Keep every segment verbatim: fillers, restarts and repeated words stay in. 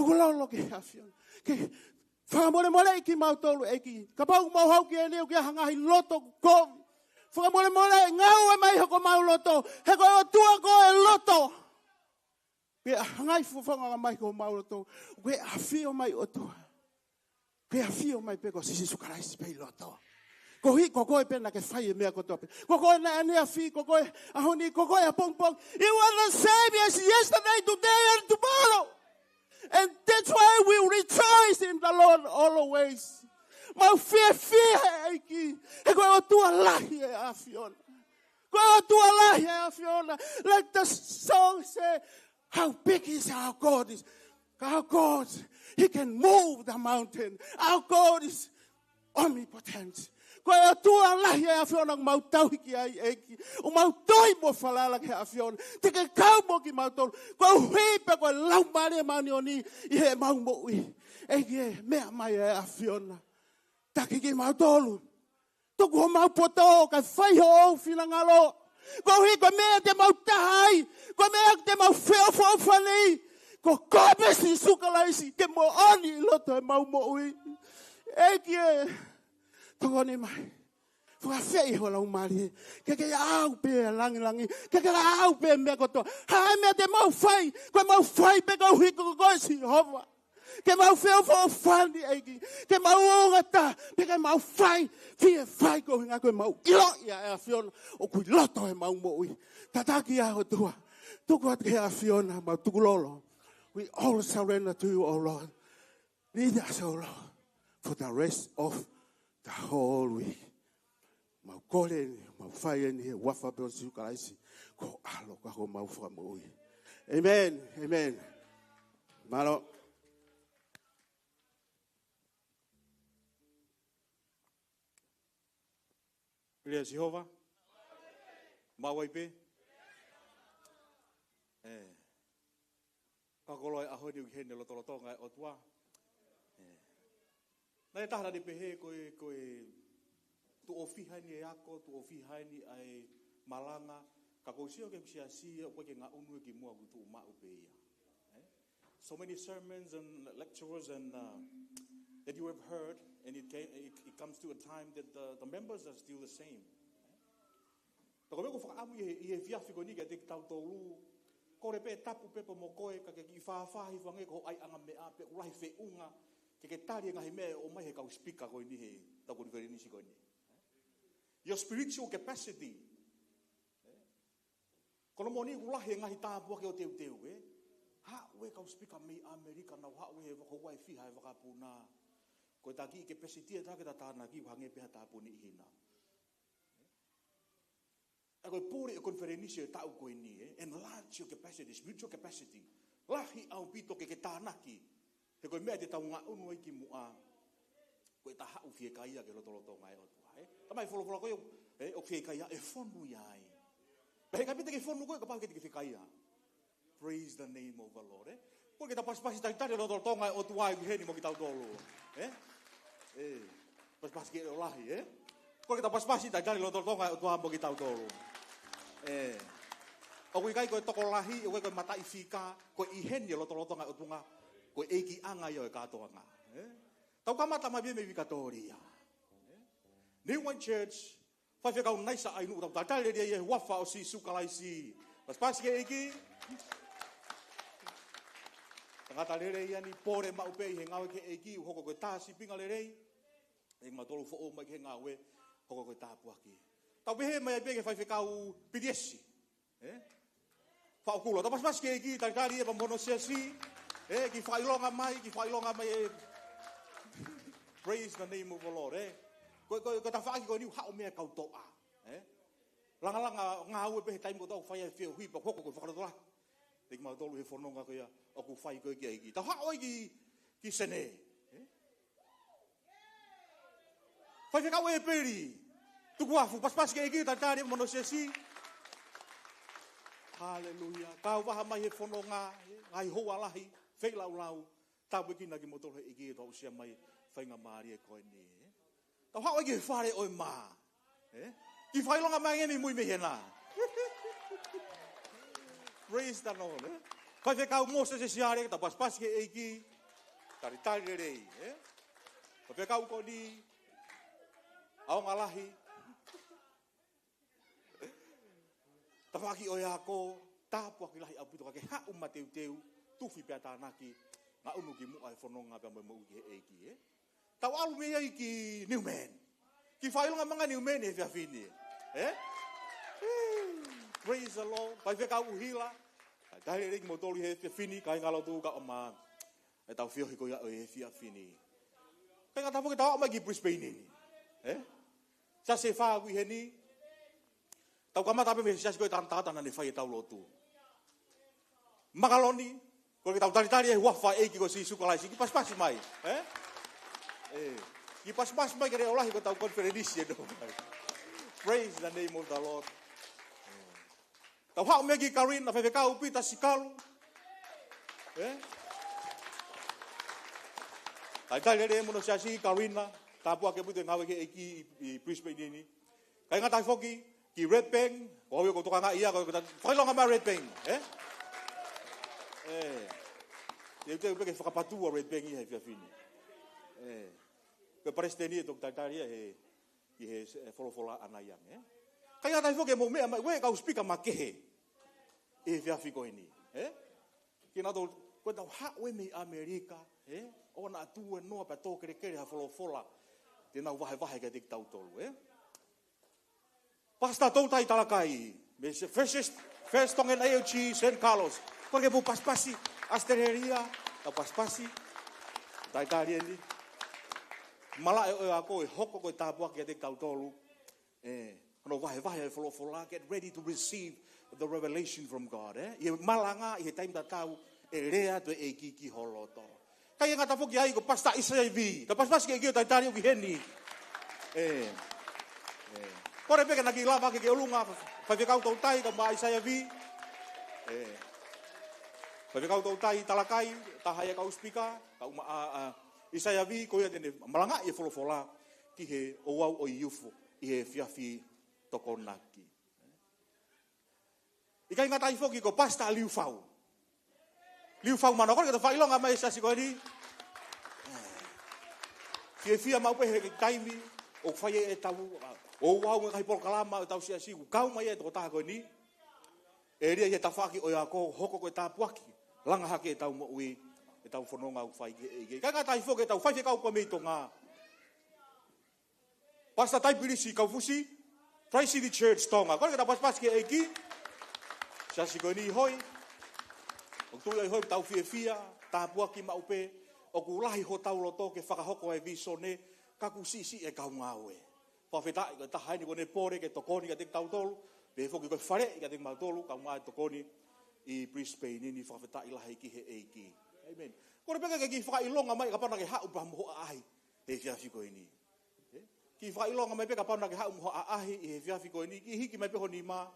Tukulolo ki he ʻAfiona. Ke fakamolemoleʻi kimautolu ʻEiki. Kapau ʻoku mau haʻu ki heni ʻoku ʻi ai ha ngaahi loto kovi, fakamolemoleʻi, ngāue mai hoʻo mau loto. He ko e ʻOtua ko e loto. Pea hanga ʻe he fofonga mai ki homau loto. Ko e ʻafio mai ʻOtua. Ko e ʻafio mai pē ko Sīsū Kalaisi pē ʻi loto. Koeʻuhi ko koe pē naʻa ke fai e meʻa kotoa pē. Ko koe naʻe ʻaneafi, ko koe ʻaho ni, ko koe ʻapongipongi. You are the same as yesterday, today, and tomorrow. And that's why we rejoice in the Lord always. Mau fiefia he ʻEiki. He ko e ʻOtua lahi e ʻAfiona. Ko e ʻOtua lahi e ʻAfiona. Like the song say, "How big is our God is." Our God, he can move the mountain. Our God is omnipotent. Ko e ʻOtua lahi e ʻAfiona ʻoku mau tauhi ki ai ʻEiki. ʻOku mau tui mo falala ki he ʻAfiona. Te ke kau mo kimautolu. Koeʻuhi pē ko e Laumālie Māʻoniʻoni ʻi heʻemau moʻui. ʻEiki ē, meʻa mai e ʻAfiona. Taki kimautolu. Tuku homau poto, kae fai hoʻo finangalo. Koeʻuhi ko e meʻa te mau taha ai, ko e meʻa te mau feʻofoʻofani, ko koe pē Sīsū Kalaisi ke moʻoni ʻi loto heʻemau moʻui. ʻEiki ē, tokoni mai. Fakaafeʻi ho Laumālie. Ke ke ʻaʻau pē langilangi. Ke ke ʻaʻau pē meʻa kotoa. Ha meʻa te mau fai, ko e mau fai pē koeʻuhi ko koe Sihova. Ke mau feʻofoʻofani ʻEiki. Ke mau ongata. Pea ke mau fai. Fie fai ko hinga ko e mau ʻiloʻi ʻa e ʻAfiona ʻoku ʻi loto heʻemau moʻui. Tataki ā ʻOtua. Tuku atu ki he ʻAfiona mau tukulolo. We all surrender to you, O Lord. Lead us, O Lord, for the rest of the whole week. Mau kole ni, mau fai ni he huafa pē ʻo Sīsū Kalaisi, ko ho ʻAlo ka ko homau Fakamoʻui. Amen. Amen. Mālō. Lea Sihova. Mau ai pē. ʻE. Ka koloa e ʻaho ni ʻoku ʻi heni e lotolotonga e ʻOtua. ʻE. Naʻe taha naʻa ne pehē ko e, ko e tuʻo fiha eni e ako, tuʻo fiha eni ʻa e malanga, ka ko e sio ki he siasi ʻoku ʻikai ke ngaʻunu ia kimuʻa, ʻoku tuʻumaʻu pē ia. ʻE? So many sermons and lectures and, uh, that you have heard, and it, came, it, it comes to a time that the, the members are still the same. Ka ko e meʻa ʻoku ou fakaʻamu ʻi he, ʻi he efiafi ko eni kiate kitautolu, kole pē tapu pē pea mo koe, ka ke kiʻi fāfā hifo ange ki ho ʻaiʻanga meʻa, pe ʻoku lahi feʻunga ke ke tali e ngaahi meʻa ʻoku ʻomai ʻe he kau speaker ko eni he ʻetau konifelenisi ko eni. Your spiritual capacity. Ko hono moʻoni ʻoku lahi e ngaahi tāpuaki ʻo teuteu, ē? Haʻu e kau speaker mei ʻAmelika, nau haʻu he houa ʻe fiha he vakapuna. Ko e taki ke peseti e taki ta tānaki, hangē pē ha tāpuni ʻi hina. ʻA ia ko e pule ʻo e konifelenisi ʻo e taʻu ko eni, ē? Enlarge your capacity, spiritual capacity. Lahi ʻaupito ke ke tānaki. He ko e meʻa te tau ngaʻunu ai kimuʻa, ko e ta haʻu fiekaia ki he lotolotonga e ʻOtua, ē? Talamai ʻe he folofola ko ia, ē, ʻoku fiekaia ʻe fonu ia ai. Pea he kapau te ke fonu koe, kapau ʻikai te ke fiekaia. Praise the name of the Lord, ē? Kole ke ta pasipasi talitali e lotolotonga e ʻOtua ʻoku ʻi heni mo kitautolu, ē? Ē, pasipasi ke ʻo lahi, ē? Kole ke ta pasipasi talitali e lotolotonga e ʻOtua mo kitautolu. Ē. ʻOku ʻikai ko e tokolahi, ʻoku ʻikai ko e mataʻifika, ko e ʻi heni e lotolotonga e ʻOtua, ko e ʻeikiʻanga ia ʻo e kātoanga, ē? Tau kamata mai pē mei Vikatoria. New Wine Church, Faifekau Naisa ʻAinuʻu, tau talitali lelei ia he huafa ʻo Sīsū Kalaisi. Pasipasi ki he ʻEiki. Tangata lelei ia ni, pole maʻu pē ʻi he ngāue ki he ʻEiki, ʻoku hoko ko e tā sīpinga lelei. ʻE mautolu foʻou mai ki he ngāue, hoko ko e tāpuaki. Tau pehē mai ai pē ki he faifekau Piliesi. Ē? Faʻokula, tau pasipasi ki he ʻEiki, talitali ia pea mo hono siasi. Ē, kiʻi fakaʻilonga mai, kiʻi fakaʻilonga mai, ē. Praise the name of the Lord, ē. Ko, ko, ko e tafaʻaki ko eni ʻoku haʻu mei he kau toʻa, ē. Langalanga ngāue pē he taimi ko ē ʻoku fai ai e feohi pea hoko ko e fakalotolahi. Teki mautolu he fononga ko ia ʻoku fai ko ē ki he ʻEiki. Tau haʻu ai ki, ki Senē, ē. Faifekau ʻEpeli Tukuafu, pasipasi ki he ʻEiki, talitali mo hono siasi. Haleluia. Kau vaha mai he fononga, ngaahi houa lahi, feilaulau. Tāpuekina kimoutolu ʻe he ʻEiki ʻi hono aʻusia mai e faingamālie ko eni, ē. Tau haʻu ai ki he fale ʻo e mā, ē. Kiʻi fakaʻilonga mai ange mei mui mei hena. Praise the Lord, ē. Faifekau Mōsese Siale, tau pasipasi ki he ʻEiki. Talitali lelei, ē? Faifekau ko eni, ʻaonga lahi. Tafaʻaki ʻo e ako, tāpuaki lahi ʻaupito ka ke haʻu mateuteu, tufi pea tānaki, ngaʻunu ki muʻa e fononga pea mo e moʻui ki he ʻEiki, ē? Tau ʻalu mei ai ki Newman. Kiʻi fakaʻilonga mai ange Newman he efiafi ni, ē? Praise the Lord. Faifekau ʻUhila. Talitali lelei kimoutolu he efiafi ni, kāinga lotu kae ʻumaʻā ʻetau feohi ko ia ʻo e efiafi ni. Kāinga, tafoki tau aʻu mai ki Brisbane ni, ē? Siasi ʻe fā ʻoku ʻi heni. Tau kamata pē mei he siasi ko e tangata naʻa ne fai ʻetau lotu. Makaloni, ko e ke tau talitali he huafa ʻo e ʻEiki ko Sīsū Kalaisi, kiʻi pasipasi mai, ē? Ē, kiʻi pasipasi mai ke leʻo lahi ko ʻetau konifelenisi ē, nō mai. Praise the name of the Lord. Tau haʻu mei ai ki Karina, faifekau Pita Sikalu. Ē? Talitali lelei mo hono siasi Karina, tāpuaki ʻaupito e ngāue ki he ʻEiki ʻi, ʻi Brisbane ni. Kāinga, tafoki ki Redbank, ko au ia ʻoku ou tokangaʻi ia, ko e, ko e ta-, fakaʻilonga mai Redbank, ē? Ē. Teuteu pē ke fakapatū ʻa Redbank ia he efiafi ni. Ē. Ko e palesiteni ʻe toki talitali ia he ʻi he, ē, folofola ʻanai ange, ē? Kāinga, tafoki ke mou meʻa mai, ʻoua ʻe kau sipika makehe ʻi he efiafi ko eni, ē? Ke na tau, ko ʻetau haʻu ē mei ʻAmelika, ē? ʻOua naʻa tuʻu ē noa pea tō kelekele ha folofola te nau vahevahe kiate kitautolu, ē? Pastor Toutai Talakai, mei he First, First Tongan A O G, Saint Carlos. Ko e ke mou pasipasi, ʻAositelēlia, tau pasipasi. Talitali eni. Malaʻe ʻo e ako ʻe hoko ko e tāpuaki kiate kitautolu. Ē, hono vahevahe e folofola, get ready to receive the revelation from God, ē? ʻI he malanga, ʻi he taimi tatau, ʻe lea atu e ʻEiki ki ho loto. Kāinga, tafoki ai ko Pastor ʻIsaiah V. Tau pasipasi ki he ʻEiki ʻo talitali ʻo ki heni. Ē, ē. Kole pē ke na kiʻi lava hake ki ʻolunga, faifekau Toutai kae ʻumaʻā ʻIsaiah V. Ē. Faifekau Toutai Talakai, taha ia kau sipika, kae ʻumaʻā, ʻa, ʻIsaiah V, ko ia te ne malangaʻi e folofola ki he ouau ʻo e youth ʻi he efiafi Tokonaki. ʻIkai ngata ai foki ko Pastor Liufau. Liufau Manoa, kole ke ta fakaʻilonga mai e siasi ko eni. Fiefia maʻu pē he taimi ʻoku fai ai ʻetau, ʻa, ouau mo e ngaahi polokalama ʻetau siasi, ʻoku kau mai e tokotaha ko eni. ʻE lea ʻi he tafaʻaki ʻo e ako, hoko ko e tāpuaki, langa hake ʻetau moʻui, ʻetau fononga ʻoku fai ki he ʻEiki. ʻIkai ngata ai foki ʻetau faifekau ko ē mei Tonga. Pastor Taipilisi Kaufusi, Tri-City Church Tonga. Kole ke ta pasipasi ki he ʻEiki. Siasi ko eni Hoi. ʻOku tuʻu ai Hoi, tau fiefia, tāpuaki maʻu pē, ʻoku lahi hotau loto ke fakahoko e visone, ka ʻoku siʻisiʻi e kau ngāue. Fakafetaʻi ko e taha eni kuo ne pole ke tokoni kiate kitautolu, pehē foki ko e faleʻi kiate kimautolu, kau mai tokoni ʻi Brisbane ni, fakafetaʻi lahi ki he ʻEiki. Amen. Kole pē ke kiʻi fakaʻilonga mai kapau naʻa ke haʻu pea mo ho ʻaʻahi he efiafi ko eni. Ē? Kiʻi fakaʻilonga mai pē kapau naʻa ke haʻu mo ho ʻaʻahi ʻi he efiafi ko eni, kiʻi hiki mai pē ho nima.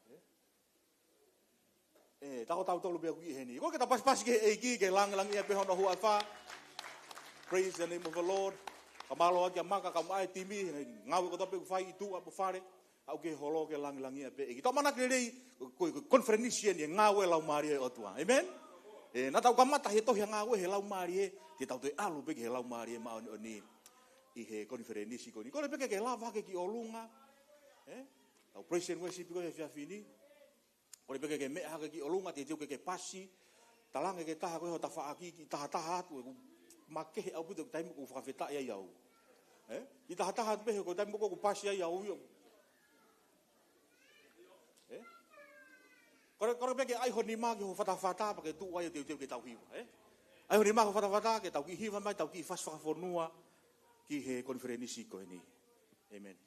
Ē? Ē, tā ko tautolu pē ʻoku ʻi heni. Kole ke ta pasipasi ki he ʻEiki, ke langilangiʻia pē hono huafa. Praise the name of the Lord. Ka mālō ʻaki ʻa Maka, kau mai e timi, ngāue kotoa pē ʻoku fai ʻi tuʻa mo fale. Haʻu ki he holo ke langilangiʻia pē e ʻEiki. Tau ʻamanaki lelei, ko, ko, ko e konifelenisi eni e ngāue e Laumālie ʻo e ʻOtua. Amen? Ē, naʻa tau kamata he tohi ʻa e Ngāue he Laumālie, te tau toe ʻalu pē ki he Laumālie Māʻoniʻoni ʻi he konifelenisi ko eni. Kole pē ke ke lava hake ki ʻolunga. Ē? Tau praise and worship ko ē he efiafi ni. Kole pē ke ke meʻa hake ki ʻolunga, teuteu ke ke pasi. Talaange ki he taha ko ē ho tafaʻaki, kiʻi tahataha atu, ʻoku makehe ʻaupito e taimi ʻoku fakafetaʻi ai au. Ē? Kiʻi tahataha atu pē he ko e taimi ʻoku pasi ai au ia. Ē? Kole, kole pē ke ʻai ho nima ki ho fatafata pea ke tuʻu ai ʻo teuteu ke tau hiva, ē? ʻAi ho nima ki ho fatafata ke tau kiʻi hiva mai, tau kiʻi fasi fakafonua ki he konifelenisi ko eni. Amen.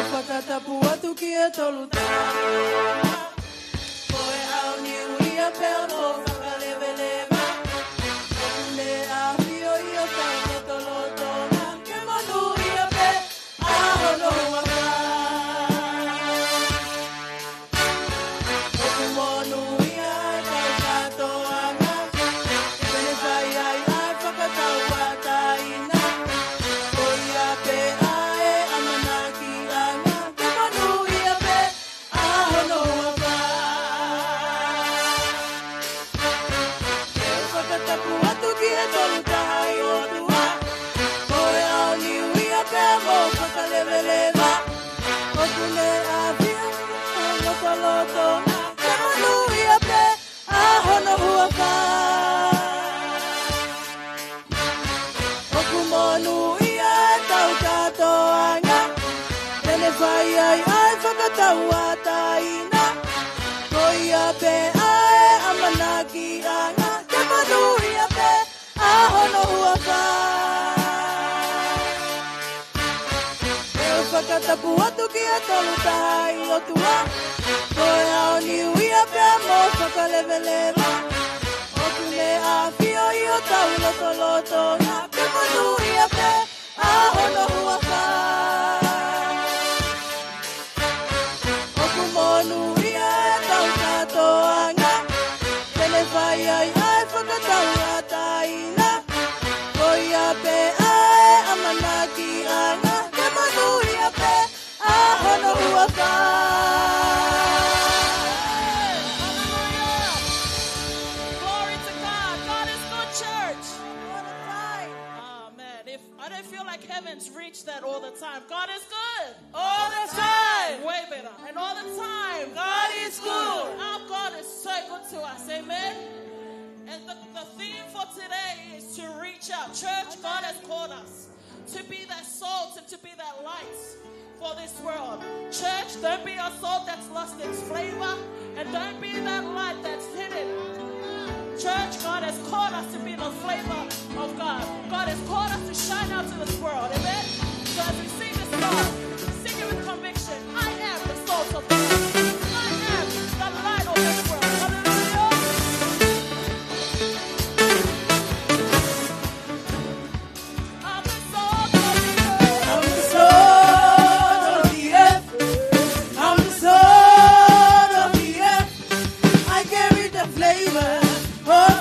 Fakatapu atu ki he tolu taha. Ko e ʻaho ni ʻoku ʻi ai pē ʻa e fakaleveleva. Ko Tapu atu ki he Tolu Tahaʻi ʻOtua, ko e ʻaho Niu Ia pea mo Fakaleveleva. ʻOku ne ʻafio ʻi hotau lotolotonga, ke monūʻia pē ʻa hono huafa. ʻOku monūʻia ʻetau kātoanga, te ne fai ai ʻa e fakatauʻatāina. Ko ia pē ʻa e ʻamanakiʻanga, ke monūʻia pē ʻa hono huafa. Hallelujah. Glory to God. God is good, church. All the time. Amen. If I don't feel like heaven's reached that all the time. God is good. All the time. Way better. And all the time, God is good. Our God is so good to us. Amen. And the, the theme for today is to reach out. Church, God has called us to be that salt and to be that light for this world. Church, don't be a salt that's lost its flavor, and don't be that light that's hidden. Church, God has called us to be the flavor of God. God has called us to shine out to this world. Amen? So as we sing this song, sing it with conviction. I am the salt of the world. I am the light of this world. Hallelujah. I'm the salt of the earth. I'm the salt of the earth. I'm the salt of the earth. I carry the flavor of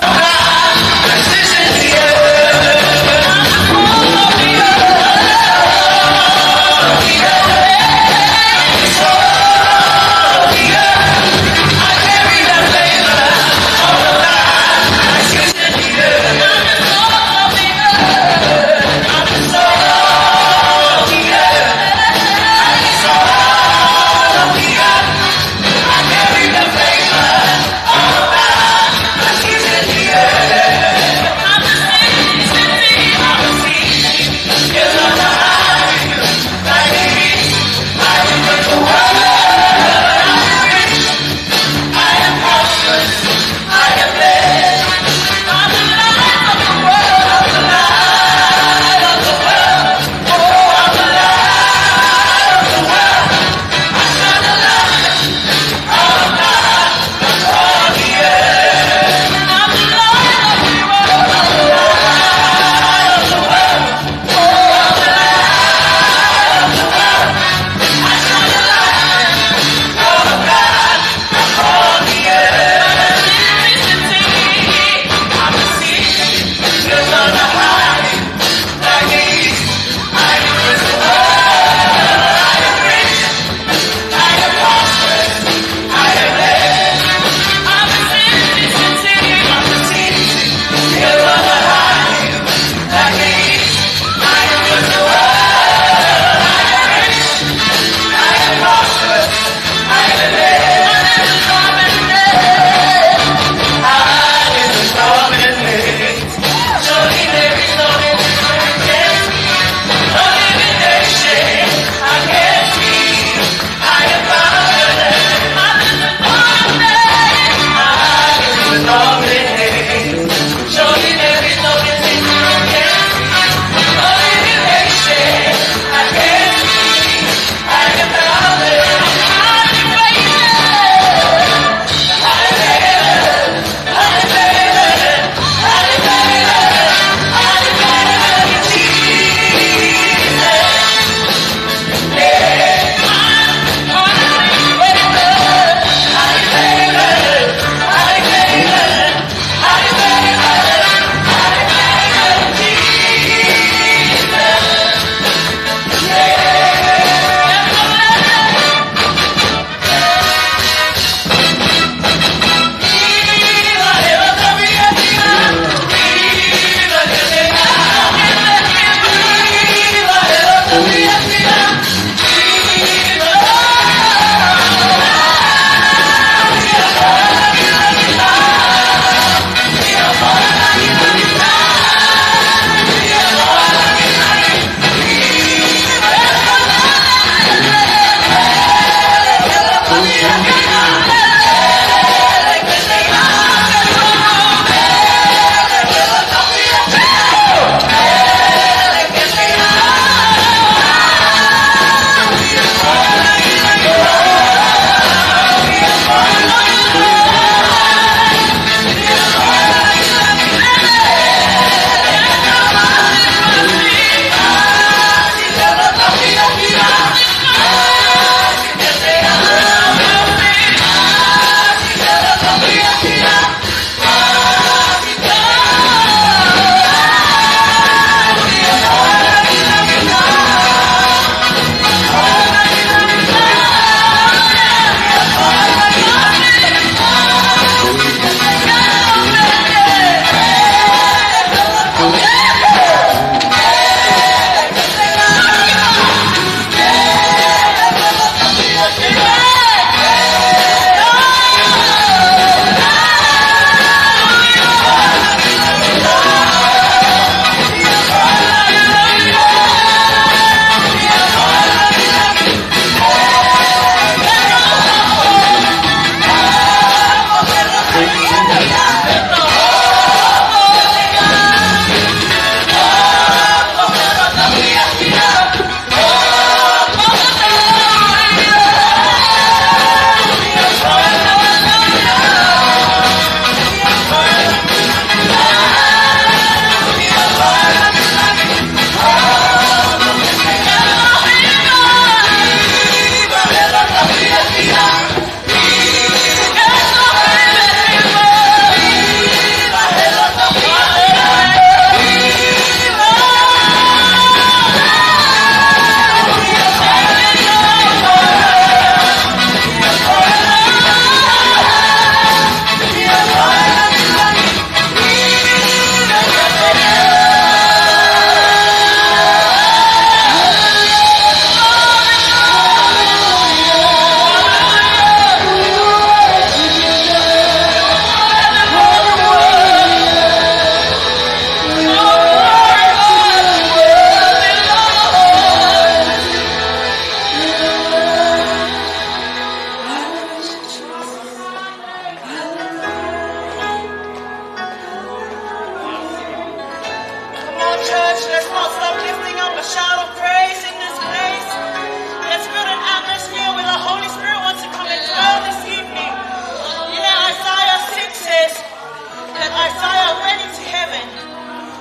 Church, let's not stop lifting up a shout of praise in this place. Let's build an atmosphere where the Holy Spirit wants to come and dwell this evening. You know, Isaiah six says that Isaiah went into heaven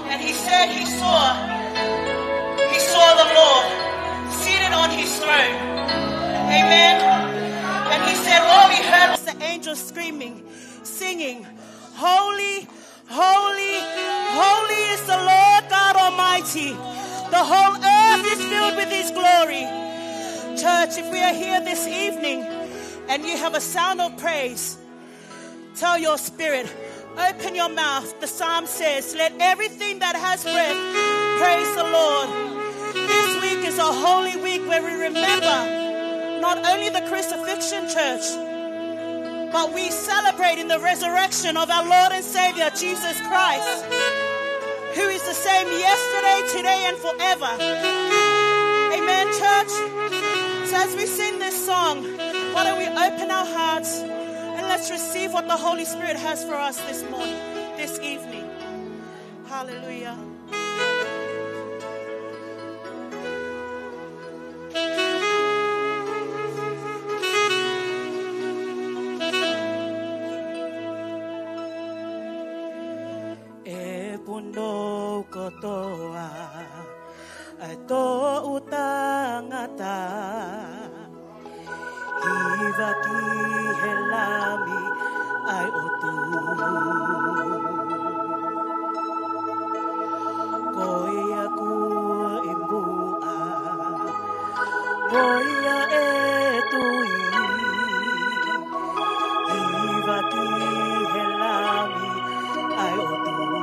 and he said he saw, he saw the Lord seated on his throne. Amen. And he said, all he heard was the angels screaming, singing, "Holy, holy, holy is the Lord God Almighty. The whole earth is filled with his glory." Church, if we are here this evening and you have a sound of praise, tell your spirit, open your mouth. The psalm says, "Let everything that has breath praise the Lord." This week is a holy week where we remember not only the crucifixion, church, but we celebrate in the resurrection of our Lord and Savior, Jesus Christ, who is the same yesterday, today, and forever. Amen, church? So as we sing this song, why don't we open our hearts and let's receive what the Holy Spirit has for us this morning, this evening. Hallelujah. ʻE punou kotoa ʻa e toʻu tangata, hiva ki he Lami ʻa e ʻOtua. Ko ia kuo ʻi muʻa, ko ia ʻe tui, hiva ki he Lami ʻa e ʻOtua.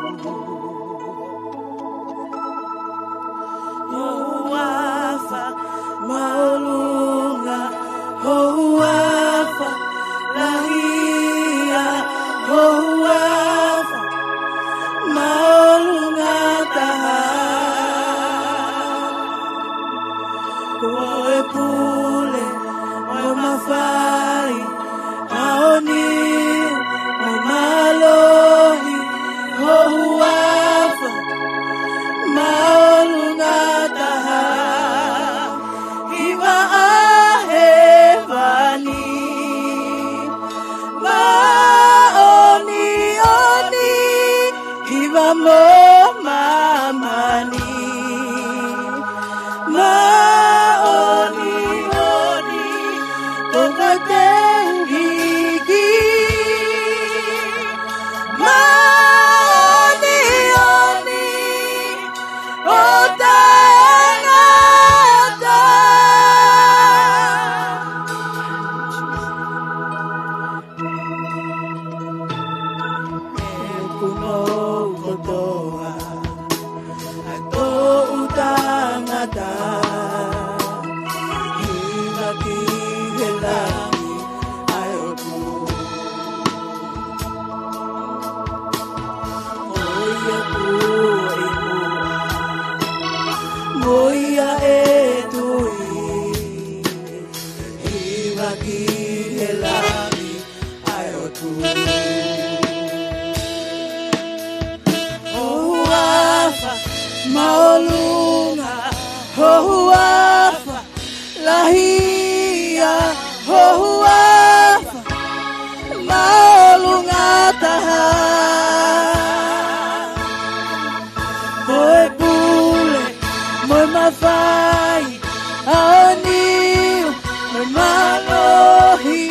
Ho huafa māʻolunga, ho huafa lahi ia, ho huafa māʻolunga taha. Ko e pule mo e mafai, ʻaoniu mo e mālohi, ho huafa māʻolunga taha. Hiva ʻa hēvani, māʻoniʻoni, hiva mo māmani, māʻoniʻoni, ko koe te u hiki. Māʻoniʻoni ʻo taʻengata. ʻE punou kotoa ʻa e toʻu tangata, hiva ki he Lami ʻa e ʻOtua. Ko ia kuo ʻi muʻa, ko ia ʻe tui, hiva ki he Lami ʻa e ʻOtua. Ho huafa māʻolunga, ho huafa lahi ia, ho huafa māʻolunga taha. Ko e pule mo e mafai, ʻaoniu mo e mālohi,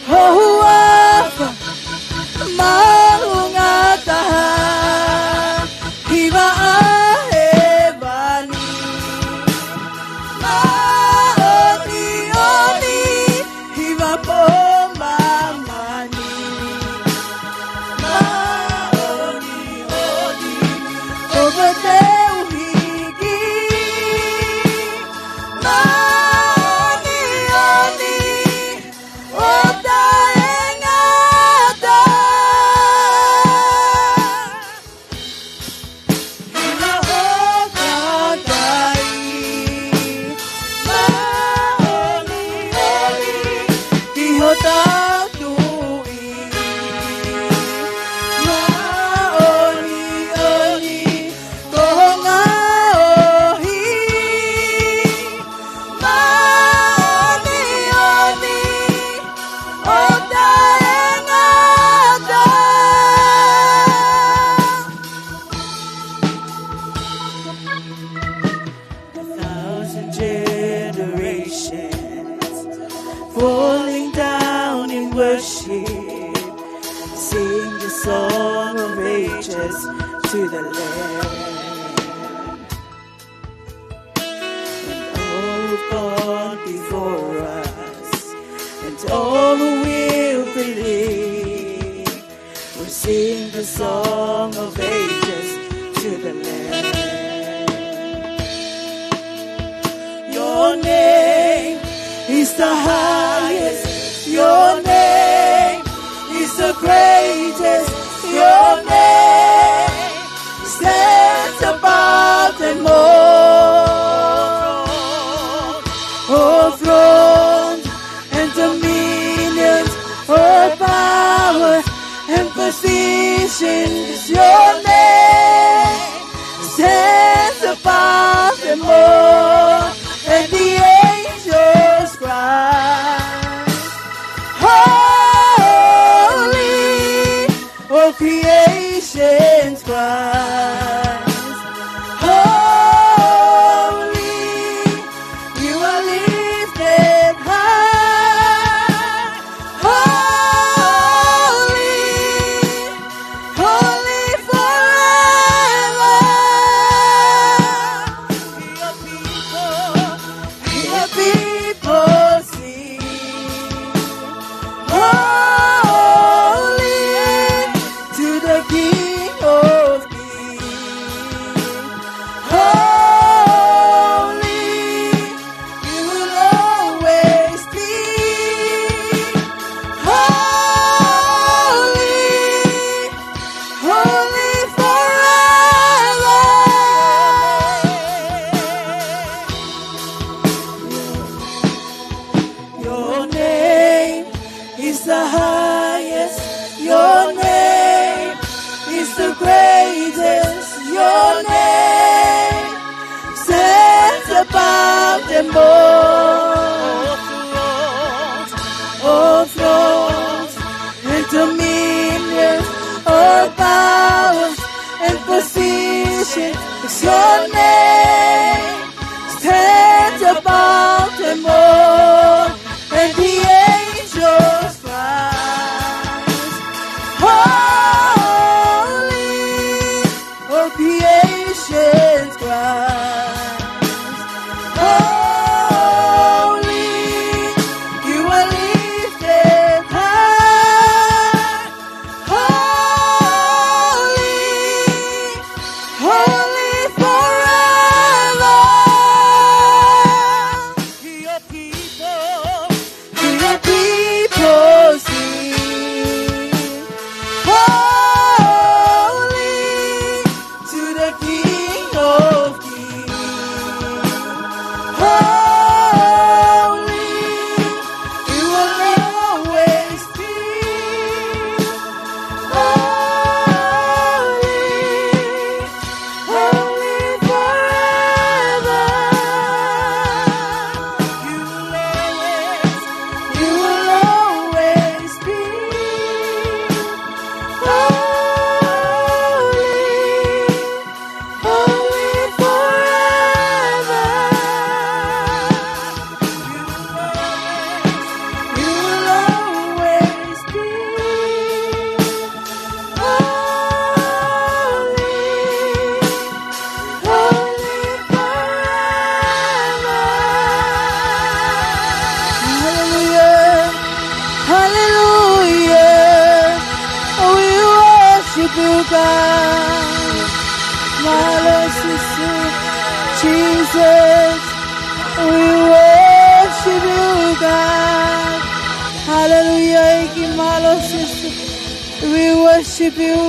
ho huafa māʻolunga taha. Hiva ʻa hēvani, māʻoniʻoni, hiva mo māmani, māʻoniʻoni, ko koe te u hiki. to the Lamb. And all who've gone before us, and all who will believe, we'll sing the song of ages to the Lamb. Your name is the highest. Your name is the greatest. Your name stands above them all. All thrones and dominions, all powers and positions, your name stands above them all. And the angels cry, "Holy," all creation's cries, "Holy, you are lifted high. Holy, holy forever." Your people, your people sing, "Holy to the King of Kings. Holy, you will always be. Holy, holy forever." Your name is the highest. Your name is the greatest. Your name stands above them all. All thrones, all thrones and dominions, all powers and positions, your name stands above them all. And the angels cry, "Holy," all creation's cries, "Holy, you are lifted high. Holy, holy forever." Your people, your people sing, "Holy to the King of Kings. Holy, you will always be. Holy, holy forever. You will always, you will always be holy, holy forever." You will always, you will always be holy, holy forever. Hallelujah. Hallelujah. We worship you, God. Mālō Sīsū. Jesus, we worship you, God. Hallelujah, ʻEiki, mālō Sīsū. We worship you.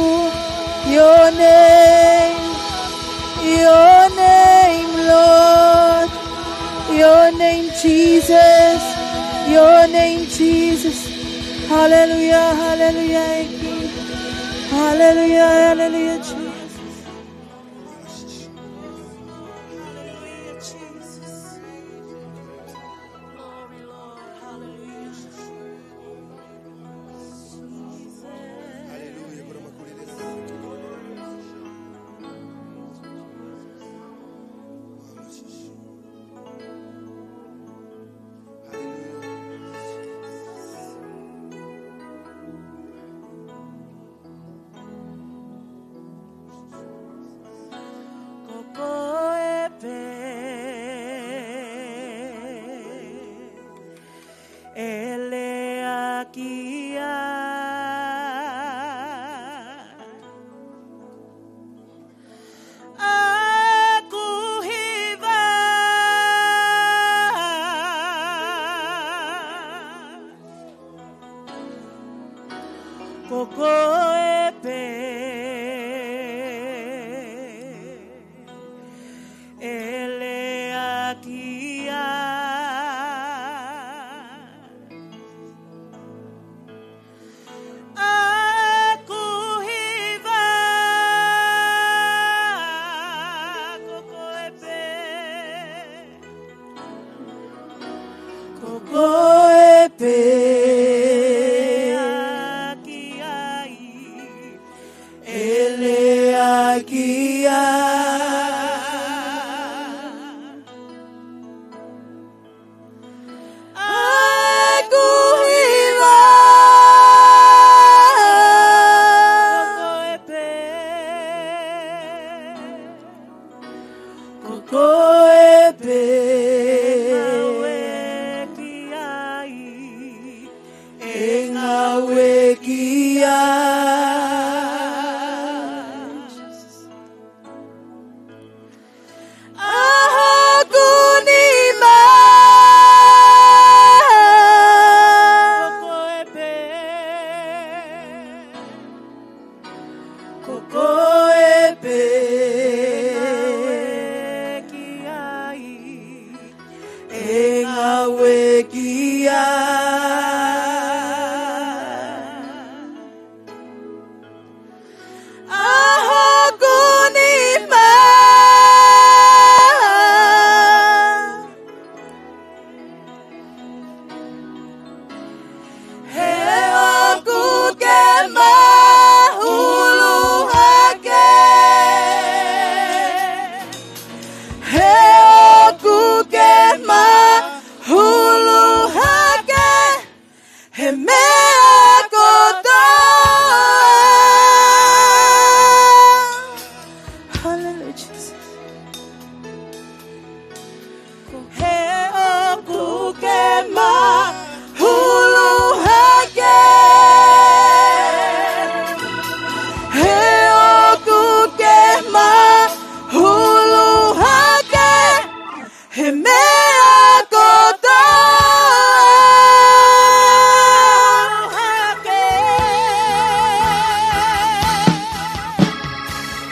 Your name, your name, Lord. Your name, Jesus. Your name, Jesus. Hallelujah, hallelujah, ʻEiki. Hallelujah, hallelujah, Jesus. Hallelujah, Jesus. Glory, Lord. Hallelujah. Ko e pē ʻe lea ki ai, ʻe lea ki ai. ʻA e kuhiva. Ko koe pē. Ko koe pē. ʻE ngāue ki ai. ʻE ngāue ki ai. ʻA hoku nima. Ko koe pē. Ko koe pē. ʻE ngāue ki ai. ʻE ngāue ki ai. ʻA hoku nima. He ʻoku ke mahulu hake. He ʻoku ke mahulu hake. He meʻa kotoa. Hallelujah, Jesus. He ʻoku ke mahulu hake. He ʻoku ke mahulu hake. He meʻa kotoa. Hake.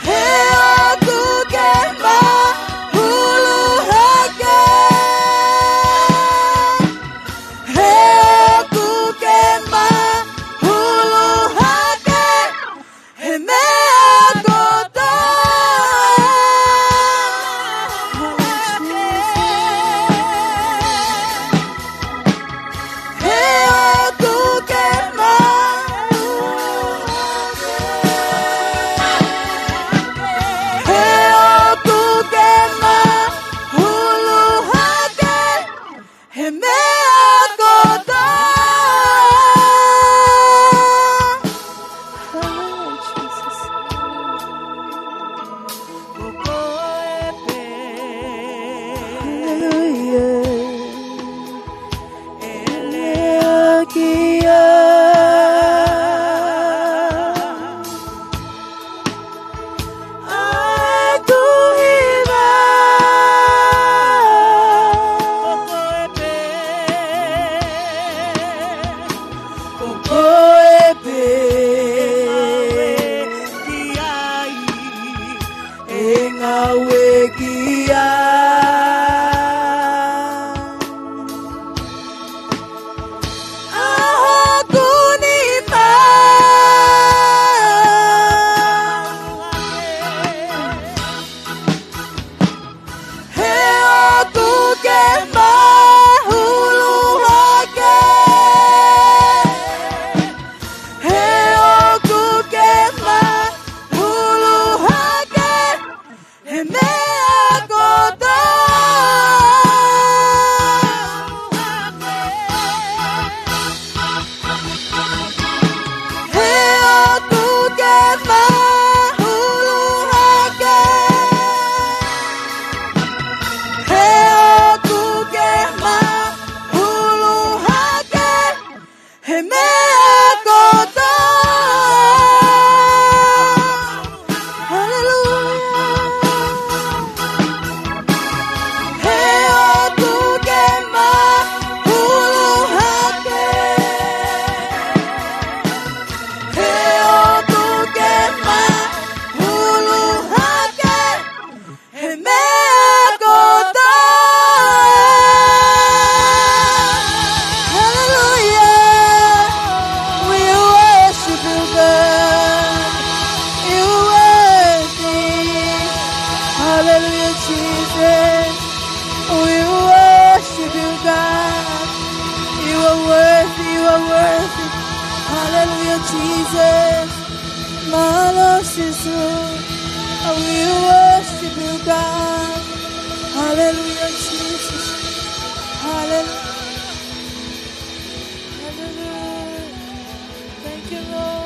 He ʻoku ke mahulu hake. He ʻoku ke mahulu hake. He meʻa kotoa. He ʻoku ke ma-, he ʻoku ke mahulu hake. He meʻa kotoa. Hallelujah, Jesus. Hallelujah. ʻE lea ki ai. ʻA e kuhiva. Ko koe pē. Ko koe pē. ʻE ngāue ki ai. ʻA hoku nima. He ʻoku ke mahulu hake. He ʻoku ke mahulu hake. He meʻa kotoa. He ʻoku ke mahulu hake. He ʻoku ke mahulu hake. He meʻa kotoa. Hallelujah. He ʻoku ke mahulu hake. He ʻoku ke mahulu hake. He meʻa kotoa. Hallelujah. We worship you, God. You worthy. Hallelujah, Jesus. We worship you, God. Hallelujah, Jesus. Mālō Sīsū. Oh, we worship you, God. Hallelujah, Jesus. Hallelujah. Hallelujah. Thank you, Lord.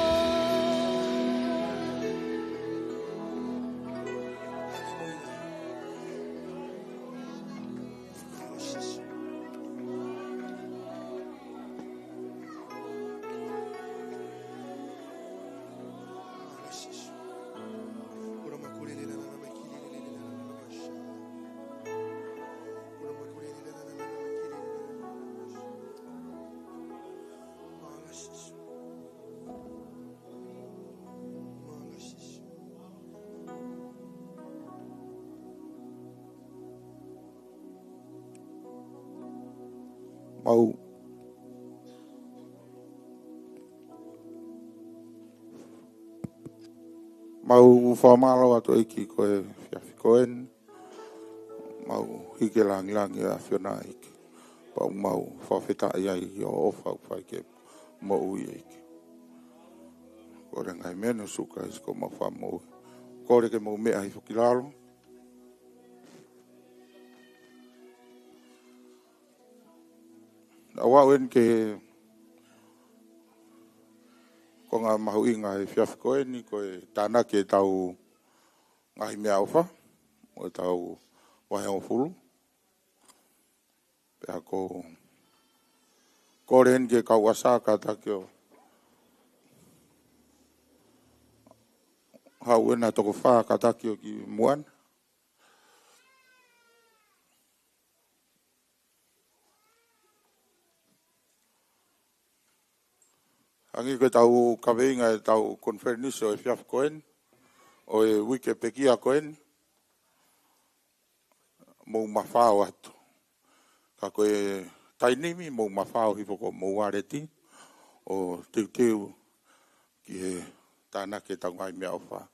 Mau, mau fakamālō atu ʻEiki ko e efiafi ko eni. Mau hiki e langilangi ʻa e ʻAfiona ʻEiki. Pea mau fakafetaʻi ai ʻi hoʻo ʻofa ʻoku fai ke moʻui ʻEiki. Ko e ngaahi meʻa ni ʻo Sīsū Kalaisi ko homau Fakamoʻui. Kole ke mou meʻa hifo ki lalo. ʻOku ou ʻoatu eni ke ko e ngaahi mahuʻinga he efiafi ko eni, ko e tānaki ʻetau ngaahi meʻaʻofa, ʻo ʻetau vahe hongofulu. Pea ʻoku ou kole eni ki he kau ʻasa kātaki ʻo haʻu ena toko fā kātaki ʻo ki muʻa na. Hangē ko ʻetau kaveinga ʻetau konifelenisi ʻo e efiafi ko eni, ʻo e uike pekia ko eni, mou mafao atu. Ka ko e taimi ni mou mafao hifo ki homou uāleti ʻo teuteu ki he tānaki ʻetau ngaahi meʻaʻofa.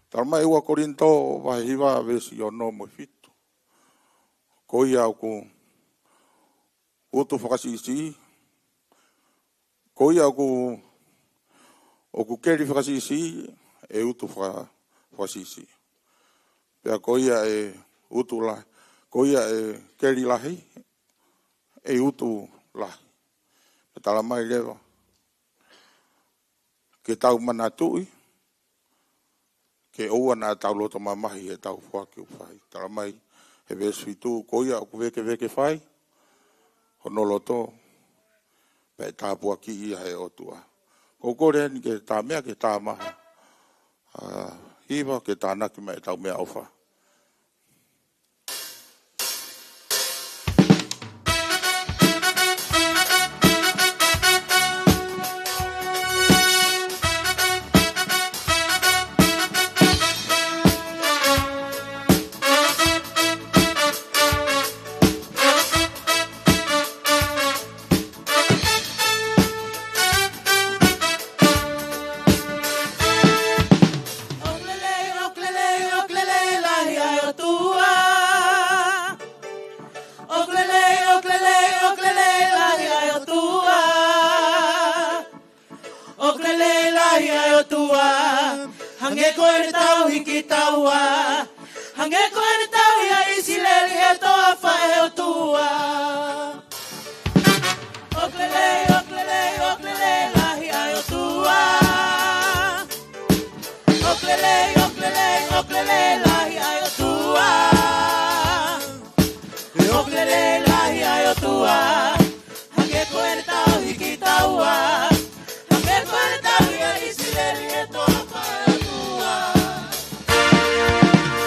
Talamai ʻe ua Kolinitō vahe hiva veesi ono mo e fitu. Ko ia ʻoku utu fakasiʻisiʻi, ko ia ʻoku, ʻoku keli fakasiʻisiʻi, ʻe utu faka-, fakasiʻisiʻi. Pea ko ia ʻe utu lahi, ko ia ʻe keli lahi, ʻe utu lahi. Pea talamai leva ke tau manatuʻi, ke ʻoua naʻa tau loto mamahi heʻetau foaki ʻoku fai. Talamai he veesi fitu, ko ia ʻoku vēkeveke fai hono loto, pea ʻe tāpuakiʻi ia ʻe he ʻOtua. ʻOku ou kole eni ke tā meʻa, ke tā maha. ʻA, hiva ke tānaki mai ʻetau meʻaʻofa. ʻOku lelei, ʻoku lelei, ʻoku lelei lahi ʻa e ʻOtua. ʻOku lelei, ʻoku lelei, ʻoku lelei lahi ʻa e ʻOtua. ʻOku lelei lahi ʻa e ʻOtua. Hangē ko ʻene tauhi kitaua. Hangē ko ʻene tauhi ʻa ʻIsileli he toafa ʻo e ʻOtua. ʻOku lelei, ʻoku lelei, ʻoku lelei lahi ʻa e ʻOtua. ʻOku lelei, ʻoku lelei, ʻoku lelei lahi ʻa e ʻOtua. ʻOku lelei lahi ʻa e ʻOtua. Hangē ko ʻene tauhi kitaua. Hangē ko ʻene tauhi ʻa ʻIsileli he toafa ʻo e ʻOtua.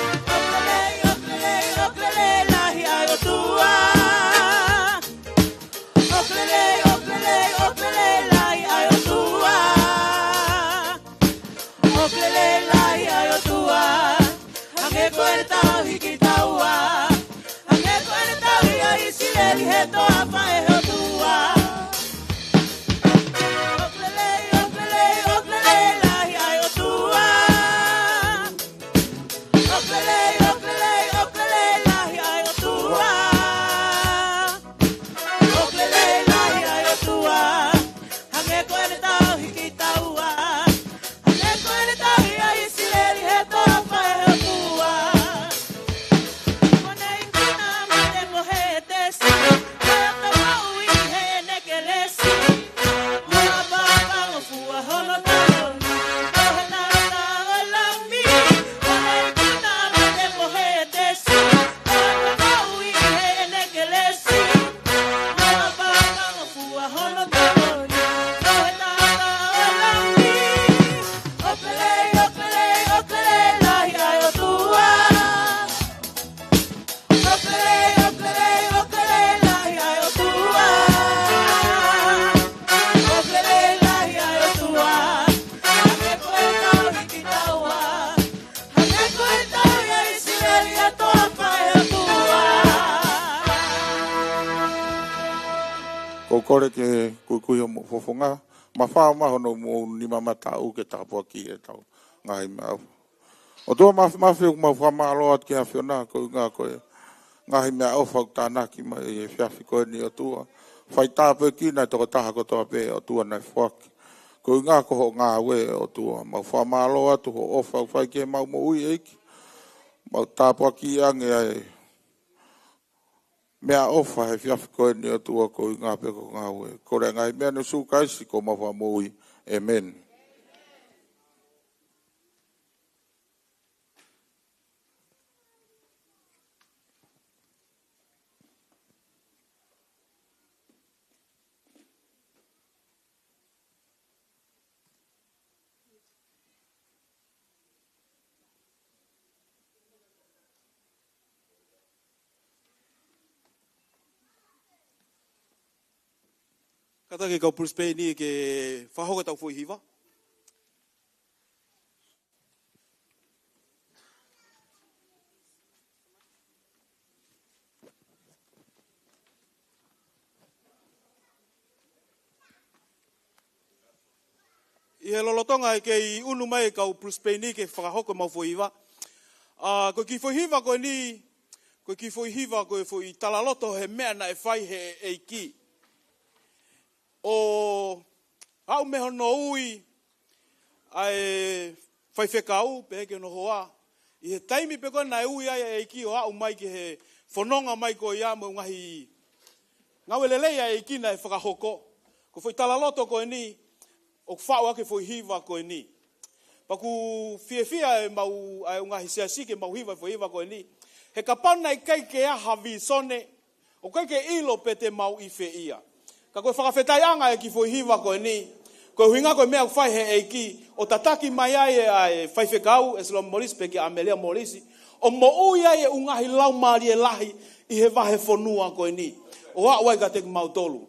ʻOku lelei, ʻoku lelei, ʻoku lelei lahi ʻa e ʻOtua. ʻOku lelei, ʻoku lelei, ʻoku lelei lahi ʻa e ʻOtua. ʻOku lelei lahi ʻa e ʻOtua. Hangē ko ʻene tauhi kitaua. Hangē ko ʻene tauhi ʻa ʻIsileli he toafa ʻo e ʻOtua. ʻOku lelei, ʻoku lelei, ʻoku lelei lahi ʻa e ʻOtua. ʻOku lelei, ʻoku lelei, ʻoku lelei lahi ʻa e ʻOtua. ʻOku lelei lahi ʻa e ʻOtua. Hangē ko ʻene tauhi ʻOku ou kole ke kuikui hoʻomou fofonga, mafao mai hono mou nima mataʻu ke tāpuakiʻi ʻetau ngaahi meʻaʻofa. ʻOtua Māfimafi, ʻoku mau fakamālō atu ki he ʻAfiona, koeʻuhi ko e ngaahi meʻaʻofa ʻoku tānaki mai ʻi he efiafi ko eni, ʻOtua. Fai tāpuekina e tokotaha kotoa pē, ʻOtua, naʻe foaki koeʻuhi ko hoʻo ngāue, ʻOtua. Mau fakamālō atu hoʻo ʻofa ʻoku fai ki heʻemau moʻui, ʻEiki. Mau tāpuakiʻi ange ʻa e meʻaʻofa he efiafi ko eni, ʻOtua, koeʻuhi pē ko hoʻo ngāue. Kole e ngaahi meʻa ni ʻia Sīsū Kalaisi ko homau Fakamoʻui. ʻĒmeni. Kātaki e kau Brisbane ni ke fakahoko ʻetau foʻi hiva. ʻI he lolotonga ʻe kei ʻunu mai e kau Brisbane ni ke fakahoko ʻemau foʻi hiva. ʻA, ko e kiʻi foʻi hiva ko eni, ko e kiʻi foʻi hiva, ko e foʻi talaloto he meʻa naʻe fai he ʻEiki. ʻO aʻu mei hono ui ʻa e faifekau, pehē ki hono hoa. ʻI he taimi pē ko ē naʻe ui ai e ʻEiki ʻo aʻu mai ki he fononga mai ko ia mo e ngaahi ngāue lelei ʻa e ʻEiki naʻe fakahoko. Ko e foʻi talaloto ko eni, ʻoku faʻu ʻaki e foʻi hiva ko eni. Pea ʻoku fiefia ʻemau, ʻa e ngaahi siasi ke mau hiva e foʻi hiva ko eni. He kapau naʻe ʻikai ke ʻi ai ha vīsone, ʻoku ʻikai ke ʻilo pe te mau ʻi fē ia. Ka ko e fakafetaʻiʻanga e kiʻi foʻi hiva ko eni, ko e ʻuhinga ko e meʻa ʻoku fai he ʻEiki, ʻo tataki mai ai e, ʻa e faifekau, ʻEsiloma Molisi pea ki ʻAmelia Molisi, ʻo moʻui ai e ʻū ngaahi laumālie lahi ʻi he vahefonua ko eni, ʻo aʻu ai kiate kimautolu.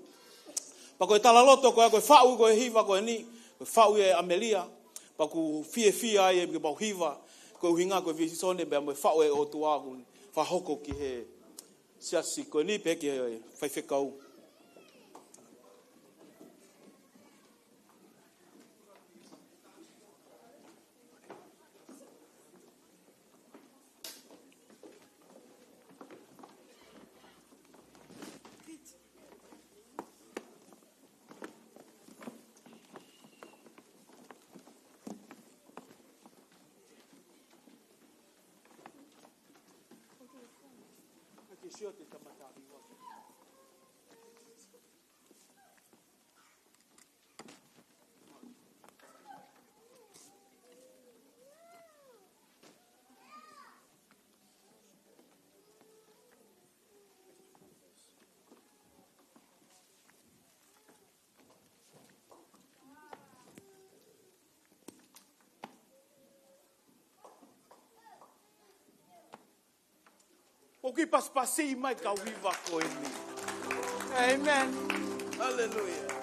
Pea ko e talaloto ko ia, ko e faʻu ko e hiva ko eni, ko e faʻu ia ʻe ʻAmelia. Pea ʻoku fiefia ai e mau hiva, ko e ʻuhinga ko e vīsone pea mo e faʻu ʻe he ʻOtua ʻoku fakahoko ki he siasi ko eni pea ki he faifekau. ʻOku pasipasi mai e kau hiva ko eni. ʻĒmeni. Haleluia.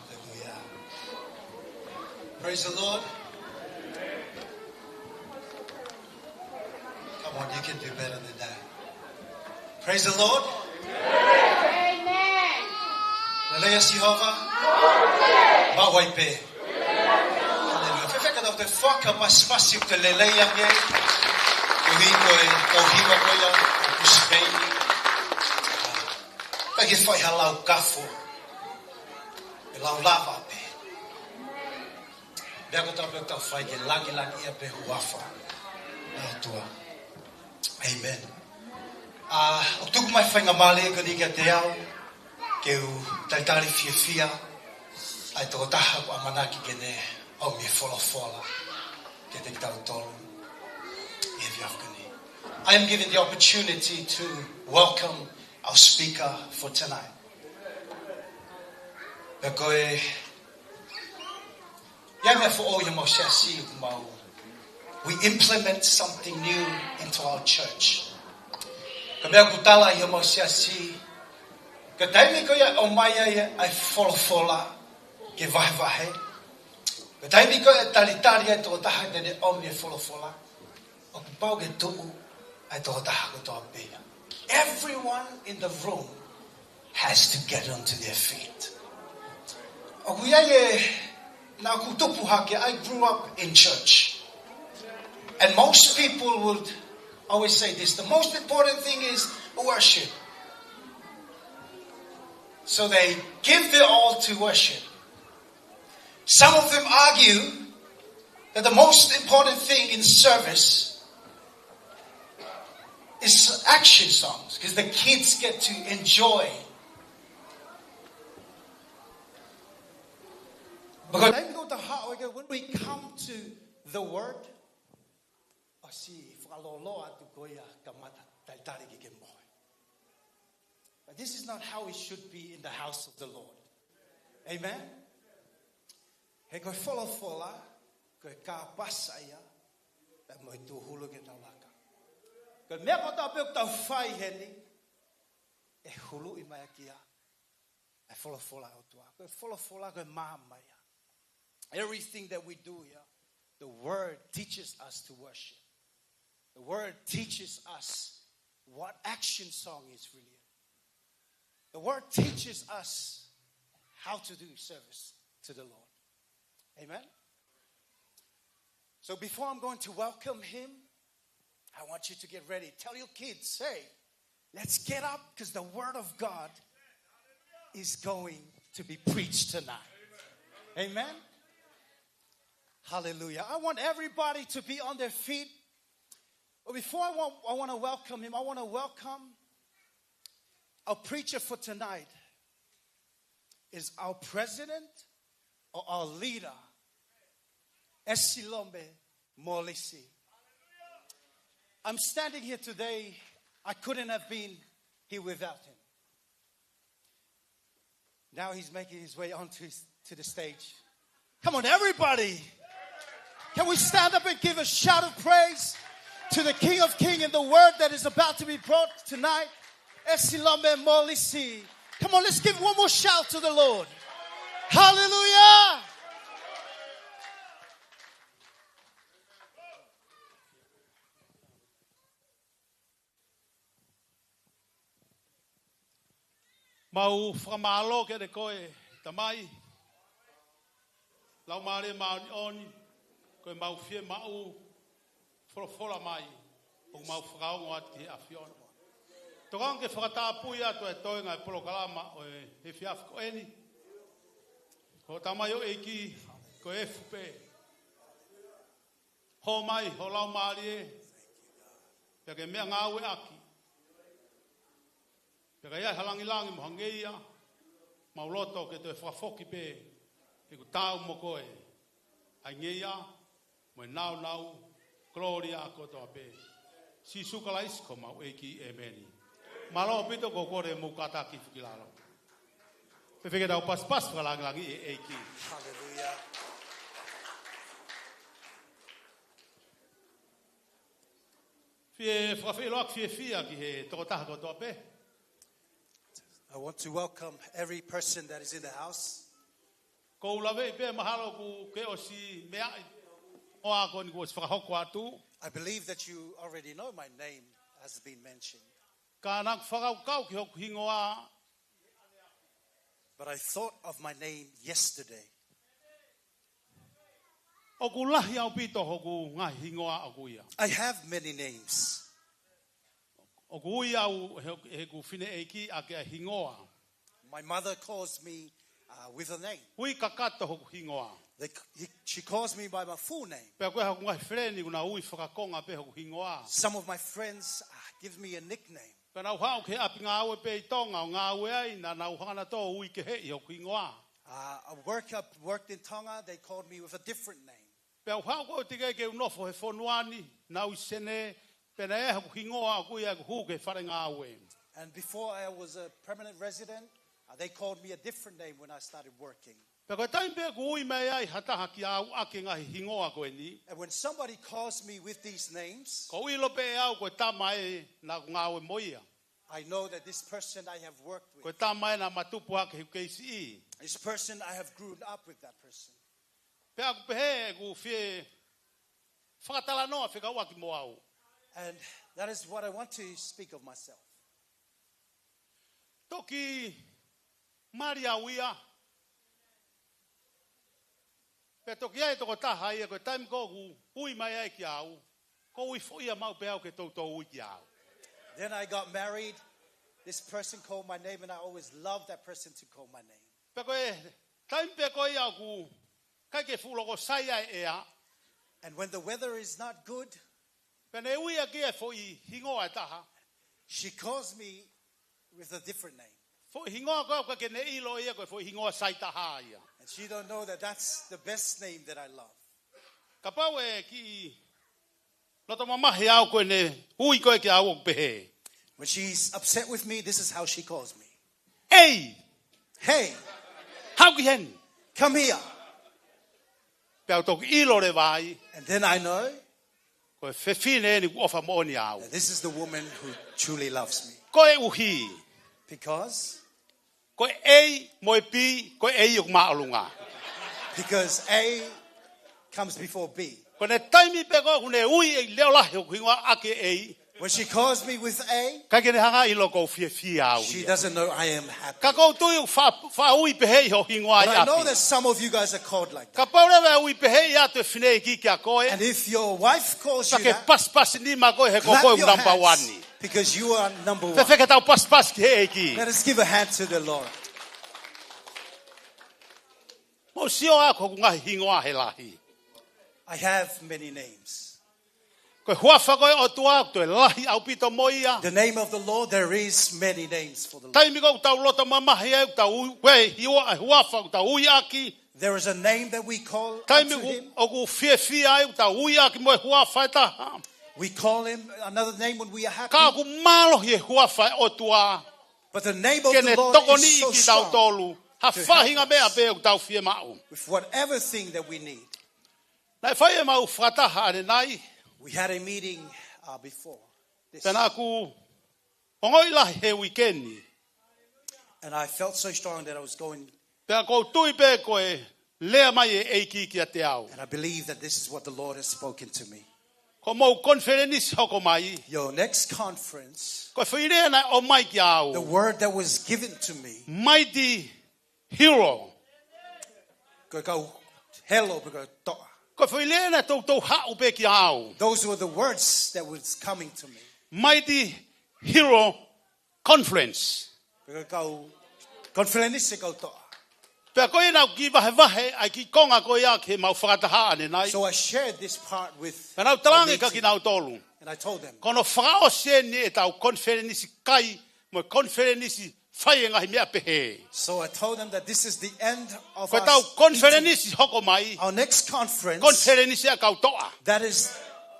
Hallelujah. Praise the Lord. Come on, you can do better than that. Praise the Lord. Amen. Lelei ʻa Sihova. Maʻu ai pē. Hallelujah. Fēfē ka tau toe fakapasipasi ʻo toe lelei ange. Ko e hiko e, ko e hiva ko ia, ko Spain. Ka ke fai ha lau kafo. ʻE lau lava pē. Meʻa kotoa pē ʻoku tau fai ke langilangiʻia pē huafa ʻa e ʻOtua. Amen. ʻA, ʻoku tuku mai faingamālie ko eni kiate au, ke u talitali fiefia, ʻa e tokotaha ʻoku ʻamanaki ke ne ʻomi e folofola kiate kitautolu ʻi he efiafi ko eni. I am given the opportunity to welcome our speaker for tonight. Pea ko e, ʻi ai e meʻa foʻou ʻi homau siasi ʻoku mau, we implement something new into our church. Ko e meʻa ʻoku tala ʻi homau siasi, ko e taimi ko ia ʻoku ʻomai ai ʻa e folofola ke vahevahe, ko e taimi ko ia ʻe talitali ai e tokotaha te ne ʻomi e folofola, ʻoku pau ke tuʻu ʻa e tokotaha kotoa pē ia. Everyone in the room has to get onto their feet. ʻOku ʻi ai e, naʻa ku tupu hake, I grew up in church. And most people would always say this, the most important thing is worship. So they give their all to worship. Some of them argue that the most important thing in service is action songs, because the kids get to enjoy. Because when we come to the word, ʻosi fakalōloa atu ko ia kamata talitali ki ke mohe. But this is not how it should be in the house of the Lord. Amen? He ko e folofola, ko e kāpasa ia, pea mo e tūhulu ke tau laka. Ko e meʻa kotoa pē ʻoku tau fai heni, ʻe huluʻi mai ʻaki ia ʻa e folofola ʻa e ʻOtua. Ko e folofola ko e maama ia. Everything that we do here, the word teaches us to worship. The word teaches us what action song is really. The word teaches us how to do service to the Lord. Amen? So before I'm going to welcome him, I want you to get ready. Tell your kids, say, "Let's get up, 'cause the word of God is going to be preached tonight." Amen? Hallelujah. I want everybody to be on their feet. But before I want, I want to welcome him, I want to welcome our preacher for tonight is our president or our leader, Esilome Molisi. I'm standing here today. I couldn't have been here without him. Now he's making his way onto his, to the stage. Come on, everybody. Can we stand up and give a shout of praise to the King of Kings and the word that is about to be brought tonight? Esilome Molisi. Come on, let's give one more shout to the Lord. Hallelujah. Mau fakamālō kiate koe, Tamai. Laumālie Māʻoniʻoni, ko e mau fiemaʻu folofola mai, ʻoku mau fakaongo atu ki he ʻAfiona. Tokanga ke fakatapui atu e toenga e polokalama ʻo e efiafi ko eni. Ko e tamaioʻeiki, Ko e efu pē. Hō mai ho Laumālie, pea ke meʻangāueʻaki. Pea ka ʻi ai ha langilangi mo ha ngeia, mau loto ke toe fakafoki pē, he ʻoku taau mo koe ʻa e ngeia, mo e nāunau, kolōlia kotoa pē. Sīsū Kalaisi ko homau ʻEiki, ʻēmeni. Mālō ʻaupito, ko e kole mo kātaki foki ki lalo. Pea fēfē ke tau pasipasi fakalangilangiʻi e ʻEiki. Hallelujah. Fie fakafeʻiloaki fiefia ki he tokotaha kotoa pē. I want to welcome every person that is in the house. ʻOku ou laveʻi pē mahalo ʻoku ke ʻosi meaʻi ʻa e hingoa ko eni kuo ʻosi fakahoko atu. I believe that you already know my name has been mentioned. Ka naʻá ku fakakaukau ki hoku hingoa. But I thought of my name yesterday. ʻOku lahi ʻaupito hoku ngaahi hingoa ʻoku ʻi ai. I have many names. ʻOku ui au he, he ʻeku fineʻeiki ʻaki ʻa e hingoa. My mother calls me, uh, with a name. Ui kakato hoku hingoa. They c-, he, she calls me by my full name. Pea ko e hā hoku ngaahi feleni ʻoku nau ui fakakonga pē hoku hingoa. Some of my friends, uh, give me a nickname. Pea naʻá ku haʻu ki he ʻapi ngāue pē ʻi Tonga ʻo ngāue ai, naʻa nau hanga nautolu ʻo ui keheʻi hoku hingoa. Uh, I work up, worked in Tonga, they called me with a different name. Pea u haʻu ko ē teʻeki ke u nofo he fonua ni, naʻá ku ʻi Senē, pea naʻe ʻi ai hoku hingoa ʻoku ui ʻeku hū ki he fale ngāue. And before I was a permanent resident, uh, they called me a different name when I started working. Pea ko e taimi pē ʻoku ui mai ai ha taha kiate au ʻaki e ngaahi hingoa ko eni, And when somebody calls me with these names, ʻoku ou ʻilo pē ʻe au ko e tama ē naʻá ku ngāue mo ia. I know that this person I have worked with. Ko e tama ē naʻá ma tupu hake he ʻeku kei siʻi. This person, I have grown up with that person. Pea ʻoku pehē ʻeku fie fakatalanoa fekauʻaki mo au. And that is what I want to speak of myself. Toki mali au ia. Pea toki ʻi ai e tokotaha ia ko e taimi ko ē ʻoku ui mai ai kiate au, ʻoku ou ui foʻia maʻu pē au ke toutou ui kiate au. Then I got married. This person called my name, and I always loved that person to call my name. Pea ko e taimi pē ko ia ʻoku ʻikai ke fuʻu loko sai ai e ʻea, And when the weather is not good, pea ne ui ʻaki e foʻi hingoa ʻe taha. She calls me with a different name. Foʻi hingoa ko ē ʻoku ʻikai ke ne ʻilo ia ko e foʻi hingoa sai taha ia. And she don't know that that's the best name that I love. Kapau ʻe kiʻi loto mamahi au, ko ʻene ui ko ē kiate au ʻoku pehē. When she's upset with me, this is how she calls me. Ei! Hey! Haʻu ki heni! Come here! Pea u toki ʻilo leva ai. And then I know Ko e fefine eni ʻoku ʻofa moʻoni au. That this is the woman who truly loves me. Koeʻuhi. Because? Ko e A mo e B, ko e A ʻoku māʻolunga. Because A comes before B. Ko ʻene taimi pē ko ē ʻoku ne ui e leʻo lahi hoku hingoa ʻaki e A. When she calls me with A, ʻikai ke ne hanga ʻo ʻilo ʻoku ou fiefia au ia. She doesn't know I am happy. Ka ʻoku ou tui ʻoku fa-, faʻa ui pehē ʻi ho hingoa ʻi ʻapi. But I know that some of you guys are called like that. Kapau leva ʻe ui pehē ʻe ha fineʻeiki kiate koe, And if your wife calls you that, clap your hands, ka ke pasipasi nima koe he ko koe ʻoku namba uani. Because you are number one. Fēfē ke tau pasipasi ki he ʻEiki. Let us give a hand to the Lord. Mou sio ā ki hoku ngaahi hingoa he lahi. I have many names. Ko e huafa ko ē ʻo e ʻOtua ʻoku toe lahi ʻaupito mo ia. The name of the Lord, there is many names for the Lord. Taimi ko ē ʻoku tau loto mamahi ai, ʻoku tau ui, ko e hua-, huafa ʻoku tau ui ʻaki. There is a name that we call unto him. Taimi ʻoku, ʻoku fiefia ai, ʻoku tau ui ʻaki mo e huafa ʻe taha. We call him another name when we are happy. Ka ʻoku mālohi e huafa ʻo e ʻOtua. But the name of the Lord is so strong to help us with whatever thing that we need. Ke ne tokoniʻi kitautolu ha faʻahinga meʻa pē ʻoku tau fiemaʻu. Naʻe fai ʻemau fakataha ʻanenai. We had a meeting, uh, before this. Pea naʻá ku ongoʻi lahi he uike ni. And I felt so strong that I was going. Pea ʻoku ou tui pē ko e lea mai e ʻEiki kiate au. And I believe that this is what the Lord has spoken to me. Ko hoʻomou konifelenisi hoko mai. Your next conference, Ko e foʻi lea naʻe ʻomai kiate au. The word that was given to me. Mighty Hero. Ko e kau helo pe ko e toʻa. Ko e foʻi lea naʻe toutou haʻu pē kiate au. Those were the words that was coming to me. Mighty Hero Conference. Pe ko e kau konifelenisi e kau toʻa. Pea ko ia naʻá ku kiʻi vahevahe ʻa e kiʻi konga ko ia ki heʻemau fakataha ʻanenai. So I shared this part with Pea naʻá ku talaange kia kinautolu, and I told them, ko hono fakaʻosi eni ʻetau konifelenisi kai mo e konifelenisi fai e ngaahi meʻa pehē. So I told them that this is the end of Ko ʻetau us konifelenisi hoko mai, our next conference, konifelenisi ʻa e kau toʻa. That is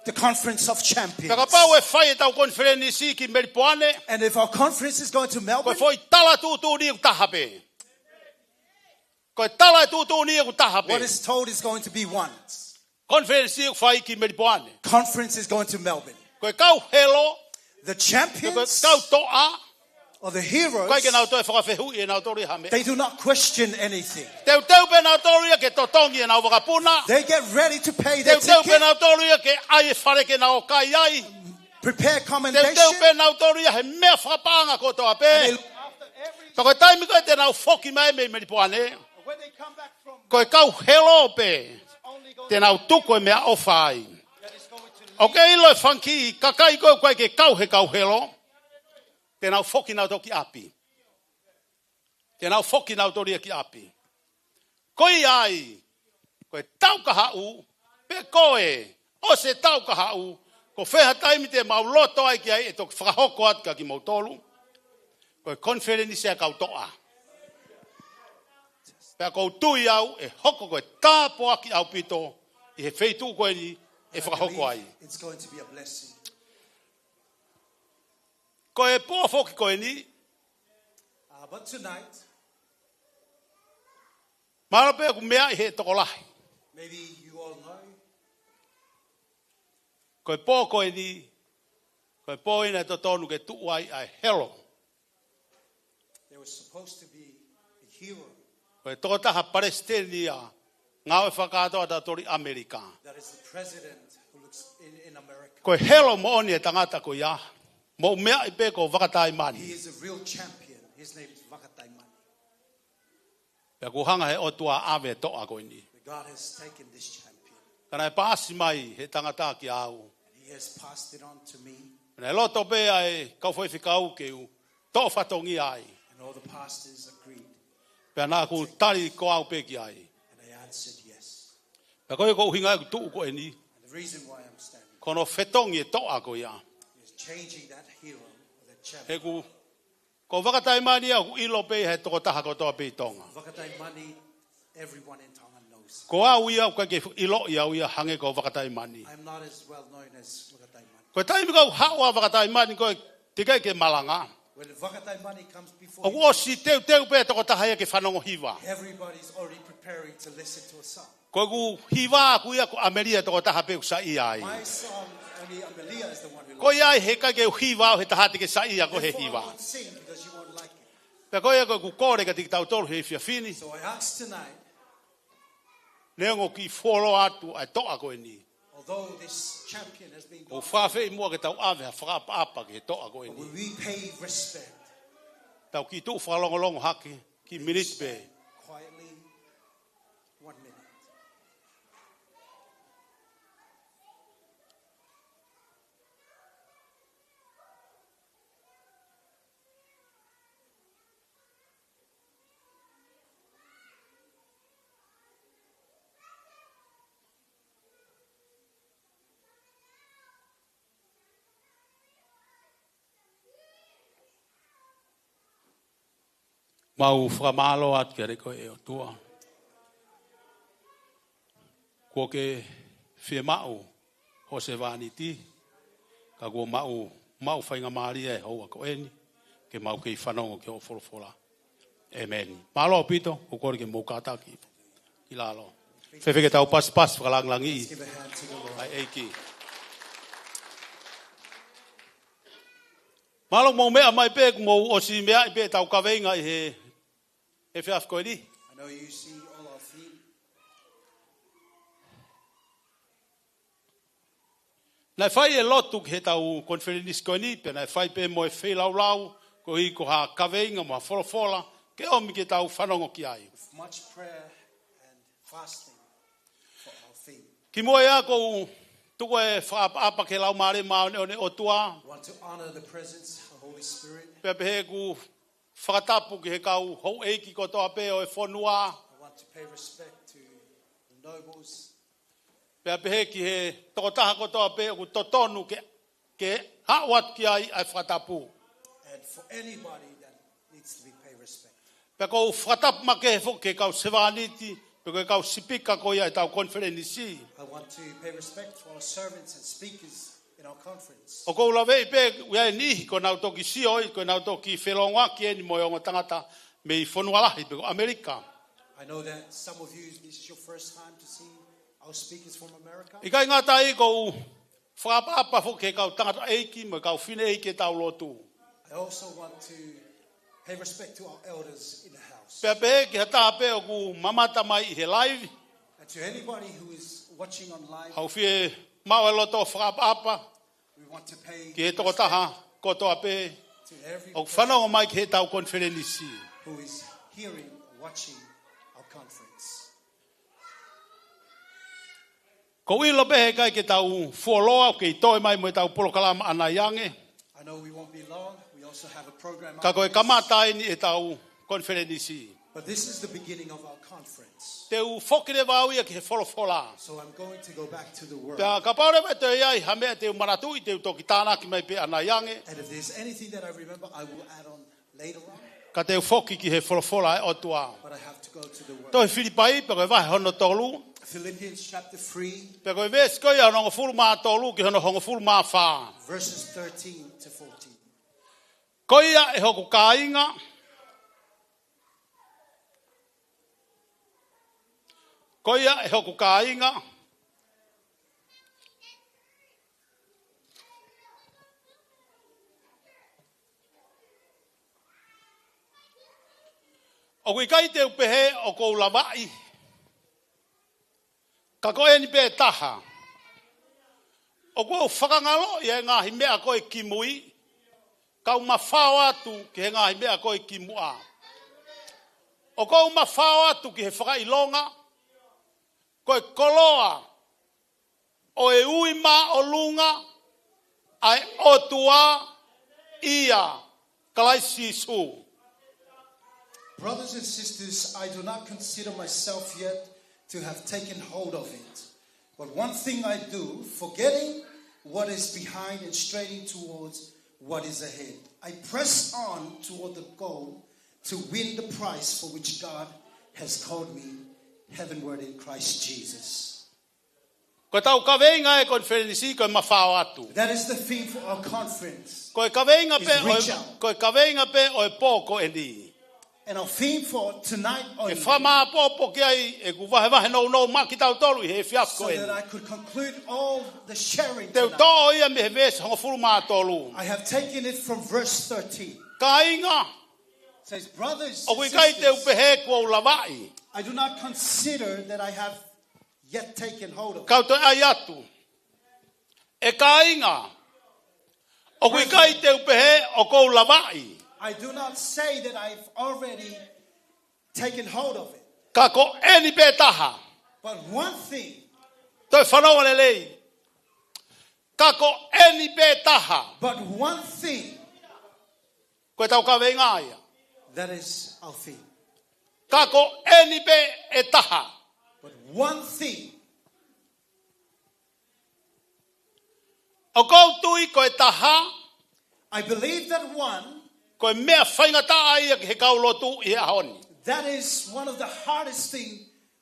the conference of champions. Pea kapau ʻe fai ʻetau konifelenisi ki Melipoane, And if our conference is going to ko e Melbourne, foʻi tala tuʻutuʻuni ʻoku taha pē. Ko e tala tuʻutuʻuni ʻoku taha pē. What is told is going to be one. Konifelenisi ʻoku fai ki Melipoane. Conference is going to Melbourne. Ko e kau helo, The ko e champions kau toʻa, or the heroes, ʻikai ke nau toe fakafehuʻi ʻe nautolu ia ha meʻa. They do not question anything. Teuteu pē nautolu ia ke totongi ʻenau vakapuna. They get ready to pay their Teuteu pē ticket, nautolu ia ke ʻai e fale ke nau kai ai. Prepare commendation. Teuteu pē nautolu ia he meʻa fakapaʻanga kotoa pē. And they look after every Pea ko e taimi ko ē te nau foki mai mei Melipoane, When they come back from ko e kau helo pē te nau tuku e meʻaʻofa ai. ʻOku ke ʻilo e fanga kiʻi kakai ko ē ʻoku ʻikai ke kau he kau helo, te nau foki nautolu ki ʻapi. Te nau foki nautolu ia ki ʻapi. Ko ia ai, ko e tau kahaʻu, pe ko e ʻosi e tau kahaʻu, ko fē ha taimi te mau loto ai ki ai ʻe toki fakahoko atu kia kimoutolu. Ko e konifelenisi ʻa e kau toʻa. Pea ʻoku ou tui au ʻe hoko ko e tāpuaki ʻaupito ʻi he feituʻu ko eni ʻe fakahoko ai. It's going to be a blessing. Ko e pō foki ko eni, Uh, but tonight, mahalo pē ʻoku meaʻi ʻe he tokolahi, maybe you all know, ko e pō ko eni, ko e pō ia naʻe totonu ke tuʻu ai ʻa e helo. There was supposed to be a hero. Ko e tokotaha palesiteni ia ngāue fakakātoa ʻa tautolu ʻi ʻAmelika. That is the president who looks in, in America. Ko e helo moʻoni e tangata ko ia. Mou meaʻi pē ko Vakataimani. He is a real champion. His name is Vakataimani. Pea kuo hanga he ʻOtua ʻo ʻave e toʻa ko eni. But God has taken this champion. Ka naʻe paasi mai he tangata kiate au. And he has passed it on to me. Naʻe loto pē ʻa e kau faifekau ke u toʻo fatongia ai. And all the pastors agreed. Pea naʻá ku tali ko au pē ki ai. And I answered yes. Pea ko e ʻuhinga ʻeku tuʻu ko eni, And the reason why I'm standing ko hono fetongi e toʻa ko ia. Is changing that hero, or that champion. He ko, ko Vakataimani ia ʻoku ʻilo pē ʻe he tokotaha kotoa pē ʻi Tonga. Vakataimani, everyone in Tonga knows. Ko au ia ʻoku ʻikai ke ʻiloʻi au ia hangē ko Vakataimani. I'm not as well known as Vakataimani. Ko e taimi ʻoku haʻu ai Vakataimani ko e teʻeki ai ke malanga. When Vakataimani comes before you, ʻoku ʻosi teuteu pē tokotaha ia ke fanongo hiva. Everybody's already preparing to listen to a song. Ko ʻeku hiva ʻaʻaku ia ko ʻAmelia tokotaha pē ʻoku saiʻia ai. My song, only Amelia is the one who likes. Ko ia ai he ʻikai ke u hiva au he taha te ke saiʻia koe he hiva. Therefore, I won't sing because you won't like it. Pea ko ia ko ʻeku kole kiate kitautolu he efiafi ni. So I ask tonight, Neongo ʻoku kiʻi fuoloa atu ʻa e toʻa ko eni, although this champion has been gone, ʻoku fakaafeʻi muʻa ke tau ʻave ha fakaʻapaʻapa ki he toʻa ko eni. Will we pay respect? Tau kiʻi tuʻu fakalongolongo hake, kiʻi miniti pē. Quietly, one minute. Mau fakamālō atu kiate koe ʻe ʻOtua. Kuo ke fiemaʻu ho sevāniti, ka kuo maʻu, maʻu faingamālie ʻe he houa ko eni, ke mau kei fanongo ki hoʻo folofola. ʻĒmeni. Mālō ʻaupito, ʻoku ou kole ke mou kātaki ki lalo. Fēfē ke tau pasipasi fakalāngilangiʻi ʻa e ʻEiki. Mālō mou meʻa mai pē, kuo mou ʻosi meaʻi pē ʻetau kaveinga ʻi he efiafi ko eni. I know you see all our feet. Naʻe fai e lotu ki heʻetau konifelenisi ko eni, pea naʻe fai pē mo e feilaulau, koeʻuhi ko ha kaveinga mo ha folofola, ke ʻomi ke tau fanongo ki ai. With much prayer and fasting for our theme. Kimuʻa ia ʻoku ou tuku e fakaʻapaʻapa ki he Laumālie Māʻoniʻoni ʻo e ʻOtua. Want to honor the presence of Holy Spirit. Pea pehē ʻeku fakatapu ki he kau houʻeiki kotoa pē ʻo e fonua. To pay respect to the nobles. Pea pehē ki he tokotaha kotoa pē ʻoku totonu ke, ke haʻu atu ki ai ʻa e fakatapu. And for anybody that needs to be paid respect. Pea ʻoku ou fakatapu makehe foki ki he kau sevāniti, pe ko e kau sipika ko ia ʻetau konifelenisi. I want to pay respect to our servants and speakers in our conference. ʻOku ou laveʻi pē ʻoku ʻi ai e niʻihi ʻoku nau toki sio ʻi, ʻoku nau toki felōngoaki eni mo e ongo tangata mei fonua lahi pe ko ʻAmelika. I know that some of you, this is your first time to see our speakers from America. ʻIkai ngata ai, ʻoku ou fakaʻapaʻapa foki ki he kau tangataʻeiki mo e kau fineʻeiki ʻetau lotu. I also want to pay respect to our elders in the house. Pea pehē ki ha taha pē ʻoku mamata mai ʻi he live. And to anybody who is watching on live, ʻoku ou fiemaʻu e loto fakaʻapaʻapa we want to pay ki he tokotaha kotoa pē to every ʻoku fanongo mai ki heʻetau konifelenisi. Who is hearing, watching our conference. ʻOku ou ʻilo pē he ʻikai ke tau fuoloa, ʻoku kei toe mai mo ʻetau polokalama ʻanai ange. I know we won't be long. We also have a program after this. Ka ko e kamata eni ʻetau konifelenisi. But this is the beginning of our conference. Te u foki leva au ia ki he folofola. So I'm going to go back to the word. Pea kapau leva ʻe toe ʻi ai ha meʻa te u manatuʻi, te u toki tānaki mai pē ʻanai ange. And if there's anything that I remember, I will add on later on. Ka te u foki ki he folofola ʻa e ʻOtua. But I have to go to the word. Tohi Filipai, pea ko e vahe hono tolu. Philippians chapter three, pea ko e veesi ko ia hono hongofulu mā tolu ki hono hongofulu mā fā. Verses thirteen to fourteen. Ko ia ʻe hoku kāinga, ko ia ʻe hoku kāinga, ʻoku ʻikai te u pehē ʻoku ou lavaʻi. Ka ko eni pē taha. ʻOku ou fakangaloʻi e ngaahi meʻa ko ē kimui, kau mafao atu ki he ngaahi meʻa ko ē kimuʻa. ʻOku ou mafao atu ki he fakaʻilonga, ko e koloa ʻo e ui māʻolunga ʻa e ʻOtua ʻia Kalaisi Sīsū. Brothers and sisters, I do not consider myself yet to have taken hold of it. But one thing I do, forgetting what is behind and straining towards what is ahead, I press on toward the goal to win the prize for which God has called me heavenward in Christ Jesus. Ko ʻetau kaveinga e konifelenisi ko e mafao atu. That is the theme for our conference. Ko e kaveinga pē ʻo e, is reach out. Ko e kaveinga pē ʻo e pō ko eni. And our theme for tonight only, ke fakamāʻopoʻopo ki ai ʻeku vahevahe nounou maʻa kitautolu ʻi he efiafi ko eni. So that I could conclude all the sharing tonight. Te u toʻo ia mei he veesi hongofulu mā tolu. I have taken it from verse thirteen. Kāinga, says, brothers and sisters, ʻoku ʻikai te u pehē kuo u lavaʻi. I do not consider that I have yet taken hold of. Kau toe ʻai atu. ʻE kāinga, ʻoku ʻikai te u pehē ʻoku ou lavaʻi. I do not say that I've already taken hold of it. Ka ko eni pē taha. But one thing. Toe fanongo lelei. Ka ko eni pē taha. But one thing. Ko ʻetau kaveinga ia. That is our theme. Ka ko eni pē ʻe taha. But one thing. ʻOku ou tui ko e taha, I believe that one, ko e meʻa faingataʻa ia ki he kau lotu ʻi he ʻaho ni. That is one of the hardest thing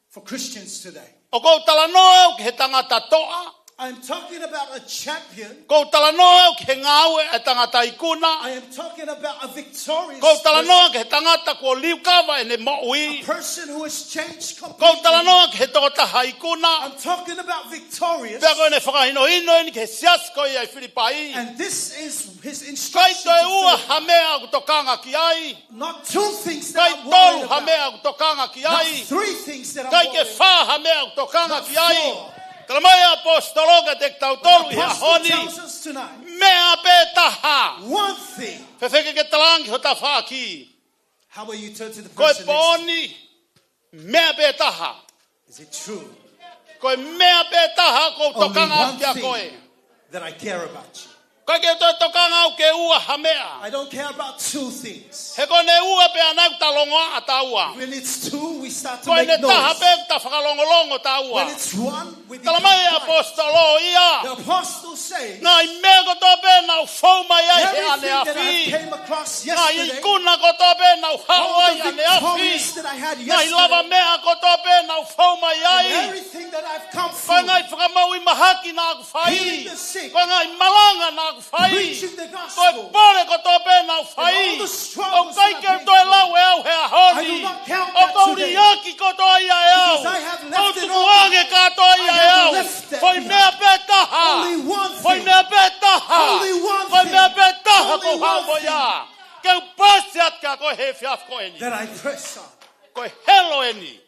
for Christians today. ʻOku ou talanoa au ki he tangata toʻa. I'm talking about a champion. ʻOku ou talanoa au ki he ngāue ʻa e tangata ikuna. I am talking about a victorious person. ʻOku ou talanoa ki he tangata kuo liukava ʻene moʻui. A person who has changed completely. ʻOku ou talanoa ki he tokotaha ikuna. I'm talking about victorious. Pea ko ʻene fakahinohino eni ki he siasi ko ia ʻi Filipai. And this is his instruction to Filipai. ʻIkai toe ua ha meʻa ʻoku tokanga ki ai. Not two things that I'm worried about. ʻIkai tolu ha meʻa ʻoku tokanga ki ai. Not three things that I'm worried about. ʻIkai ke fā ha meʻa ʻoku tokanga ki ai. Not four. Tala mai ʻe he ʻaposetolo kiate kitautolu ʻi he ʻaho ni. The apostle tells us tonight, meʻa pē taha. One thing. Fēfē ke ke talaange ki ho tafaʻaki? How about you turn to the person next to you? Ko e pō ni, meʻa pē taha. Is it true? Ko e meʻa pē taha ʻoku ou tokanga kiate koe. Only one thing that I care about you. ʻIkai ke toe tokanga au ki he ua ha meʻa. I don't care about two things. He ko ʻene ua pē ʻaʻana ʻoku ta longoaʻa taua. When it's two, we start to make noise. Ko ʻene taha pē ʻoku ta fakalongolongo taua. When it's one, we become quiet. Talamai ʻe he ʻapositolo ia. The apostles say, ngaahi meʻa kotoa pē naʻa ku fou mai ai he ʻaneafi. Everything that I came across yesterday, ngaahi ikuna kotoa pē naʻa ku haʻu ai he ʻaneafi. All the victories that I had yesterday, ngaahi lavameʻa kotoa pē naʻa ku fou mai ai. And everything that I've come through, ko e ngaahi fakamaʻu mahaki naʻa ku fai. Healing the sick. Ko e ngaahi malanga naʻa ku fai. Preaching the gospel. Ko e pole kotoa pē naʻa ku fai. And all the struggles that I've been through, ʻoku ʻikai ke u toe lau ʻe au he ʻaho ni. I do not count that today. ʻOku ou liʻaki kotoa ia ʻe au. Because I have left it all behind. ʻOku ou tukuange kotoa ia ʻe au. I have left that behind. Foʻi meʻa pē taha. Only one thing. Foʻi meʻa pē taha. Only one thing. Foʻi meʻa pē taha ʻoku ou haʻu mo ia. Only one thing. Ke u pasi atu kia koe he efiafi ko eni. That I press on. Ko e helo eni.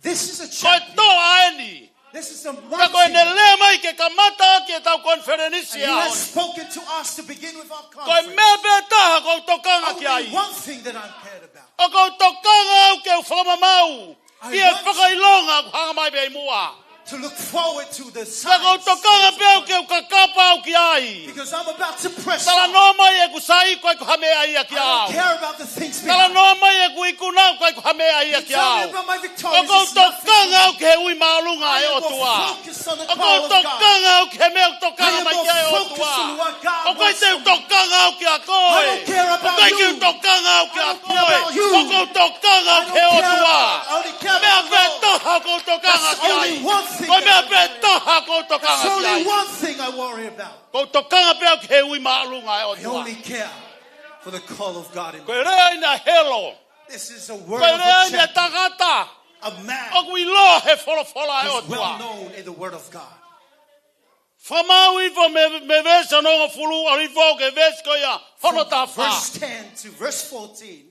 This is a champion. Ko e toʻa eni. This is the one thing. Ka ko ʻene lea mai ke kamata ʻaki ʻetau konifelenisi ʻaho ni. And he has spoken to us to begin with our conference. Ko e meʻa pē taha ʻoku ou tokanga ki ai. Only one thing that I'm cared about. ʻOku ou tokanga au ke u fakamamaʻu. I want ʻi he fakaʻilonga ʻoku hanga mai mei muʻa. To look forward to the signs that is coming. Ka ʻoku ou tokanga pē au ke u kakapa au ki ai. Because I'm about to press on. Talanoa mai ʻeku sai, ʻoku ʻikai ko ha meʻa ia kiate au. I don't care about the things behind. Talanoa mai ʻeku ikuna, ʻoku ʻikai ko ha meʻa ia kiate au. You tell me about my victories, it's nothing to me. ʻOku ou tokanga au ki he ui māʻolunga ʻa e ʻOtua. I am more focused on the power of God. ʻOku ou tokanga au ki he meʻa ʻoku tokanga mai ki ai ʻa e ʻOtua. I am more focused on what God wants for me. ʻOku ʻikai te u tokanga au kiate koe. I don't care about you. ʻOku ʻikai ke u tokanga au kiate koe. I don't care about you. ʻOku ou tokanga au ki he ʻOtua. I don't care. I only care about the Lord. Meʻa pē taha ʻoku ou tokanga ki ai. That's only one thing that I care about. Ko e meʻa pē taha ʻoku ou tokanga ki ai. That's only one thing I worry about. ʻOku ou tokanga pē au ki he ui māʻolunga ʻa e ʻOtua. I only care for the call of God in my life. Ko e lea eni ʻa e helo. This is a word of a champion. Ko e lea eni ʻa e tangata. A man ʻoku ʻiloa he folofola ʻa e ʻOtua. Who's well known in the word of God. Fakamaʻu hifo mei, mei he veesi hongofulu, ʻalu hifo ki he veesi ko ia hono taha fā. From verse ten to verse fourteen,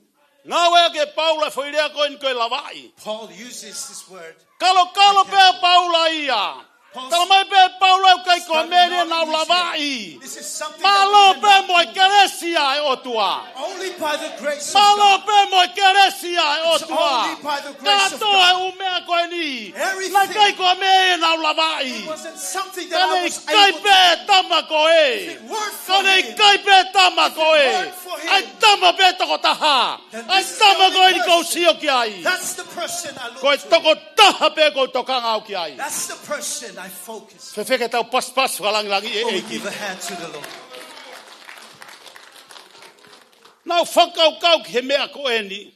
ngāueʻaki ʻe Paula e foʻi lea ko eni ko e lavaʻi. Paul uses this word. Kalokalo pē Paula ia. Paul says, talamai pē ʻe Paula ʻoku ʻikai ko e meʻa ni ʻoku nau lavaʻi. This is something that we cannot do. Mālō pē mo e kelesi ʻa e ʻOtua. Only by the grace of God. Mālō pē mo e kelesi ʻa e ʻOtua. It's only by the grace of God. Kātoa e ʻū meʻa ko eni. Everything. Naʻe ʻikai ko e meʻa ia naʻa nau lavaʻi. It wasn't something that I was able to do. Ka naʻe ʻikai pē tama koe. If it weren't for him, ka naʻe ʻikai pē tama koe. If it weren't for him, ʻa e tama pē tokotaha. Then this is the only person. ʻA e tama ko eni ʻoku ou sio ki ai. That's the person I look to. Ko e tokotaha pē ʻoku ou tokanga au ki ai. That's the person I focus on. Fēfē ke tau pasipasi fakalangilangiʻi e ʻEiki? Can we give a hand to the Lord? Naʻa ku fakakaukau ki he meʻa ko eni.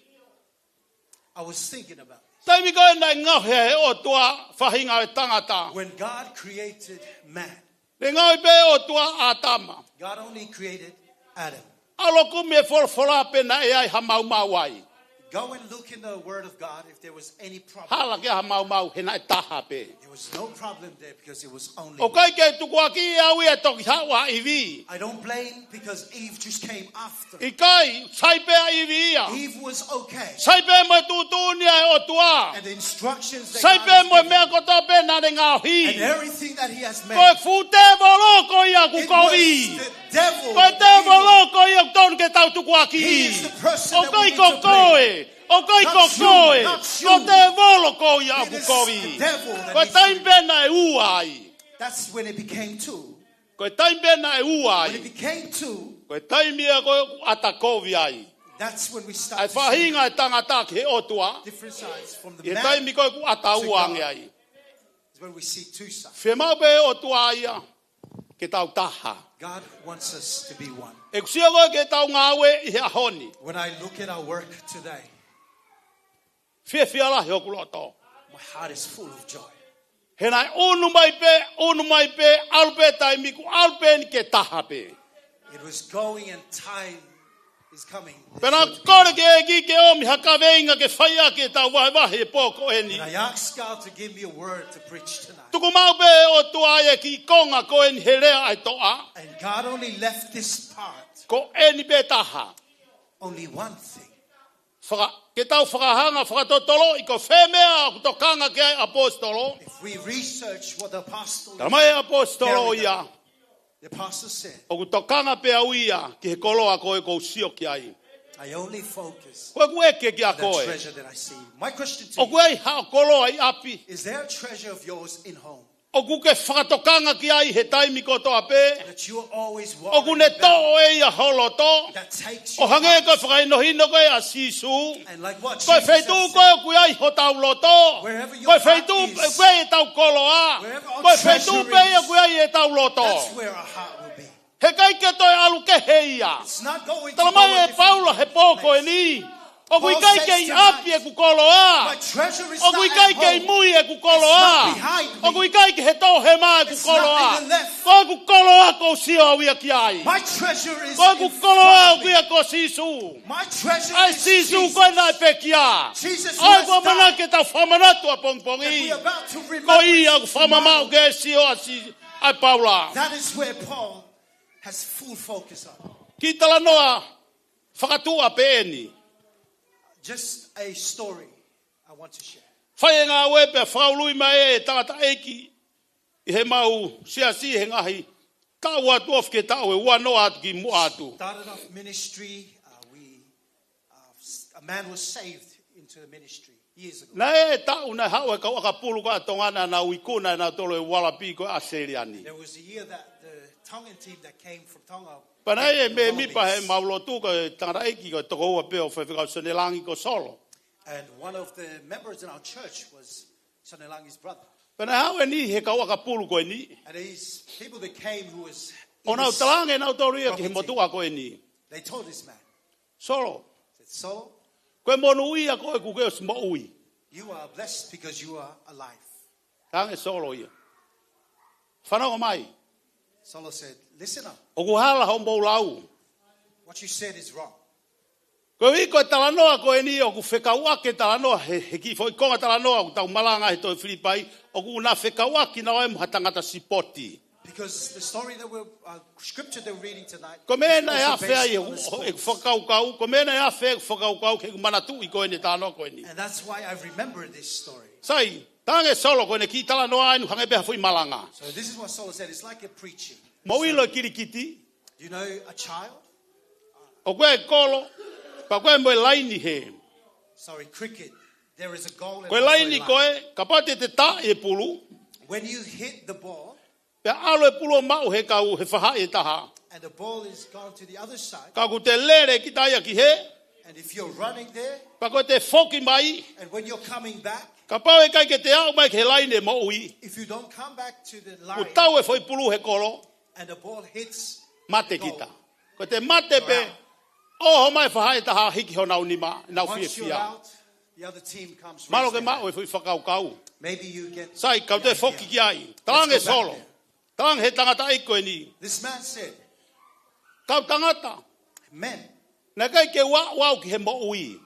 I was thinking about this. Taimi ko ē naʻe ngaohi ai ʻe he ʻOtua faʻahinga ʻo e tangata. When God created man, naʻe ngaohi pē ʻe he ʻOtua ʻa ʻĀtama. God only created Adam. ʻAlu ʻo kumi he folofola pe naʻe ʻi ai ha maumau ai. Go and look in the Word of God if there was any problem. Hala ke ʻi ai ha maumau he naʻe taha pē. There was no problem there because it was only one. ʻOku ʻikai ke tukuakiʻi ʻe au ia ʻa e toki haʻu ʻa ʻIvi. I don't blame because Eve just came after. ʻIkai, sai pē ʻa ʻIvi ia. Eve was okay. Sai pē mo e tuʻutuʻuni ʻa e ʻOtua. And the instructions that God has given. Sai pē mo e meʻa kotoa pē naʻa ne ngaohi. And everything that he has made. Ko e fuʻu tēvolo ko ia ʻoku kovi. It was the devil, the evil. Ko e tēvolo ko ia ʻoku totonu ke tau tukuakiʻi. He is the person that we need to blame. ʻOku ʻikai ko koe. ʻOku ʻikai ko koe. Not you, not you. Ko e tēvolo ko ia ʻoku kovi. It is the devil that needs to be blamed. Ko e taimi pē naʻe ua ai. That's when it became two. Ko e taimi pē naʻe ua ai. When it became two, ko e taimi ia ko ē ʻoku ʻata kovi ai. That's when we start to see ʻa e faʻahinga ʻo e tangata ki he ʻOtua. Different sides from the man to God. ʻI he taimi ko ē ʻoku ʻata ua ange ai. Is when we see two sides. Fiemaʻu pē ʻe he ʻOtua ia ke tau taha. God wants us to be one. ʻOku ou sio ko ē ki heʻetau ngāue ʻi he ʻaho ni. When I look at our work today, fiefia lahi hoku loto. My heart is full of joy. He naʻe ʻunu mai pē, ʻunu mai pē, ʻalu pē taimi, kuo ʻalu pē eni ke taha pē. It was going and time is coming. Pea naʻa ku kole ki he ʻEiki ke ʻomi ha kaveinga ke fai ʻaki ʻetau vahevahe he pō ko eni. And I asked God to give me a word to preach tonight. Tuku maʻu pē ʻe he ʻOtua ʻa e kiʻi konga ko eni he lea ʻa e toʻa. And God only left this part. Ko eni pē taha. Only one thing. Faka-, ke tau fakahanga, fakatotoloʻi ko fē meʻa ʻoku tokanga ki ai ʻa e ʻaposetolo. If we research what the apostle carried out, talamai ʻe he ʻaposetolo ia, the apostle said, ʻoku tokanga pē au ia ki he koloa ko ē ʻoku ou sio ki ai. I only focus on that treasure that I see. Ko ʻeku ʻeke kiate koe, ʻoku ʻi ai haʻo koloa ʻi ʻapi? Is there a treasure of yours in home? ʻoku ke fakatokanga ki ai he taimi kotoa pē, that you are always ʻoku ne worried about, toʻo ʻe ia ho loto, that takes ʻo you hangē out. Ko e fakahinohino ko ē ʻa Sīsū. And like what Ko e Jesus feituʻu said, ko ē ʻoku ʻi ai hotau loto, wherever your ko e heart feituʻu is, ko ē ʻetau koloa, wherever our ko e feituʻu treasure pē ia is, ʻoku ʻi ai ʻetau loto. That's where our heart will be. He ʻikai ke toe ʻalu kehe ia. It's not going to go a different place. Tala mai ʻe Paula he pō ko eni, ʻoku ʻikai ke ʻi ʻapi ʻeku koloa. Paul says tonight, "My treasure is not at home. ʻOku ʻikai ke ʻi mui ʻeku koloa. It's not behind me. ʻOku ʻikai ke he toʻohema ʻeku koloa. It's not in the left. Ko ʻeku koloa ʻoku ou sio au ia ki ai. My treasure is in front of me. Ko ʻeku koloa ʻoku ʻia Sīsū. My treasure is Jesus." ʻA e Sīsū ko ē naʻe pekia. Jesus who has died. ʻA ia ʻoku ou ʻamanaki ke tau fakamanatu ʻapongipongi. That we are about to remember tomorrow. Ko ia ʻoku fakamamaʻu ki ai e sio ʻa Sī-, ʻa Paula. That is where Paul has full focus on. Kiʻi talanoa fakatuʻa pē eni. Just a story I want to share. Fai e ngāue pea fakaului mai e tangataʻeiki ʻi heʻemau siasi he ngaahi taʻu atu ofi ki he taʻu ʻe ua noa atu ki muʻa atu. Started off ministry, uh, we, uh, s-, a man was saved into the ministry years ago. Naʻe ʻi ai e taʻu naʻe haʻu e kau ʻakapulu ko ē ʻa Tonga naʻa nau ikuna ʻe nautolu e ualapi ko ē ʻa ʻAositelēlia ni. There was a year that the Tongan team that came from Tonga, pea naʻe ʻi ai e mēmipa he mau lotu ko e tangataʻeiki ko e tokoua pē ʻo Faifekau Sionelangi ko Solo. And one of the members in our church was Sionelangi's brother. Pea naʻe haʻu eni he kau ʻakapulu ko eni. And these people that came who was in this Tongan team, ʻo nau talaange nautolu ia ki he motuʻa ko eni. They told this man, Solo, said, "Solo, ko e monūʻia koe ʻoku ke ʻosi moʻui." "You are blessed because you are alive." Talaange Solo ia, "Fanongo mai." Solo said, "Listen up." "ʻOku hala hoʻomou lau." "What you said is wrong." Koeʻuhi ko e talanoa ko eni ʻoku fekauʻaki e talanoa he, he kiʻi foʻi konga talanoa ʻoku tau malanga he tohi Filipai, ʻoku na fekauʻaki naua mo ha tangata sipoti. Because the story that we're, uh, scripture that we're reading tonight is also based on a sports. Ko e meʻa naʻe afe ai ʻeku, ʻeku fakakaukau, ko e meʻa naʻe afe ai ʻeku fakakaukau ki heʻeku manatuʻi ko eni e talanoa ko eni. And that's why I remember this story. Sai, talaange Solo ko eni kiʻi talanoa ʻeni hangē pē ha foʻi malanga. So this is what Solo said. It's like a preaching. Mou ʻilo e kilikiti? You know a child? ʻOku ʻi ai e kolo, pea ʻoku ʻi ai mo e laini hē. Sorry, cricket. There is a goal and also a line. Ko e laini ko ē, kapau te te taʻi e pulu, when you hit the ball, pea ʻalu e pulu ʻo maʻu he kau, he fahaʻi ʻe taha, and the ball is gone to the other side, ka ʻoku te lele kita ia ki hē, and if you're running there, pea ko ʻete foki mai, and when you're coming back, kapau ʻe ʻikai ke te aʻu mai ki he laine moʻui, if you don't come back to the line, ʻoku tau e foʻi pulu he kolo, and the ball hits goal, mate kita. Ko ʻete mate pē, you're out. ʻOho mai fahaʻi ʻe taha hiki honau nima, nau fiefia. Once you're out, the other team comes, raise their hand. Mahalo ke maʻu e foʻi fakakaukau. Maybe you get the idea. Sai, kau toe foki ki ai. Let's go back there. Talaange Solo. Talaange he tangataʻeiki ko eni. This man said, Kau tangata. Men. Naʻe ʻikai ke u aʻu au ki he moʻui.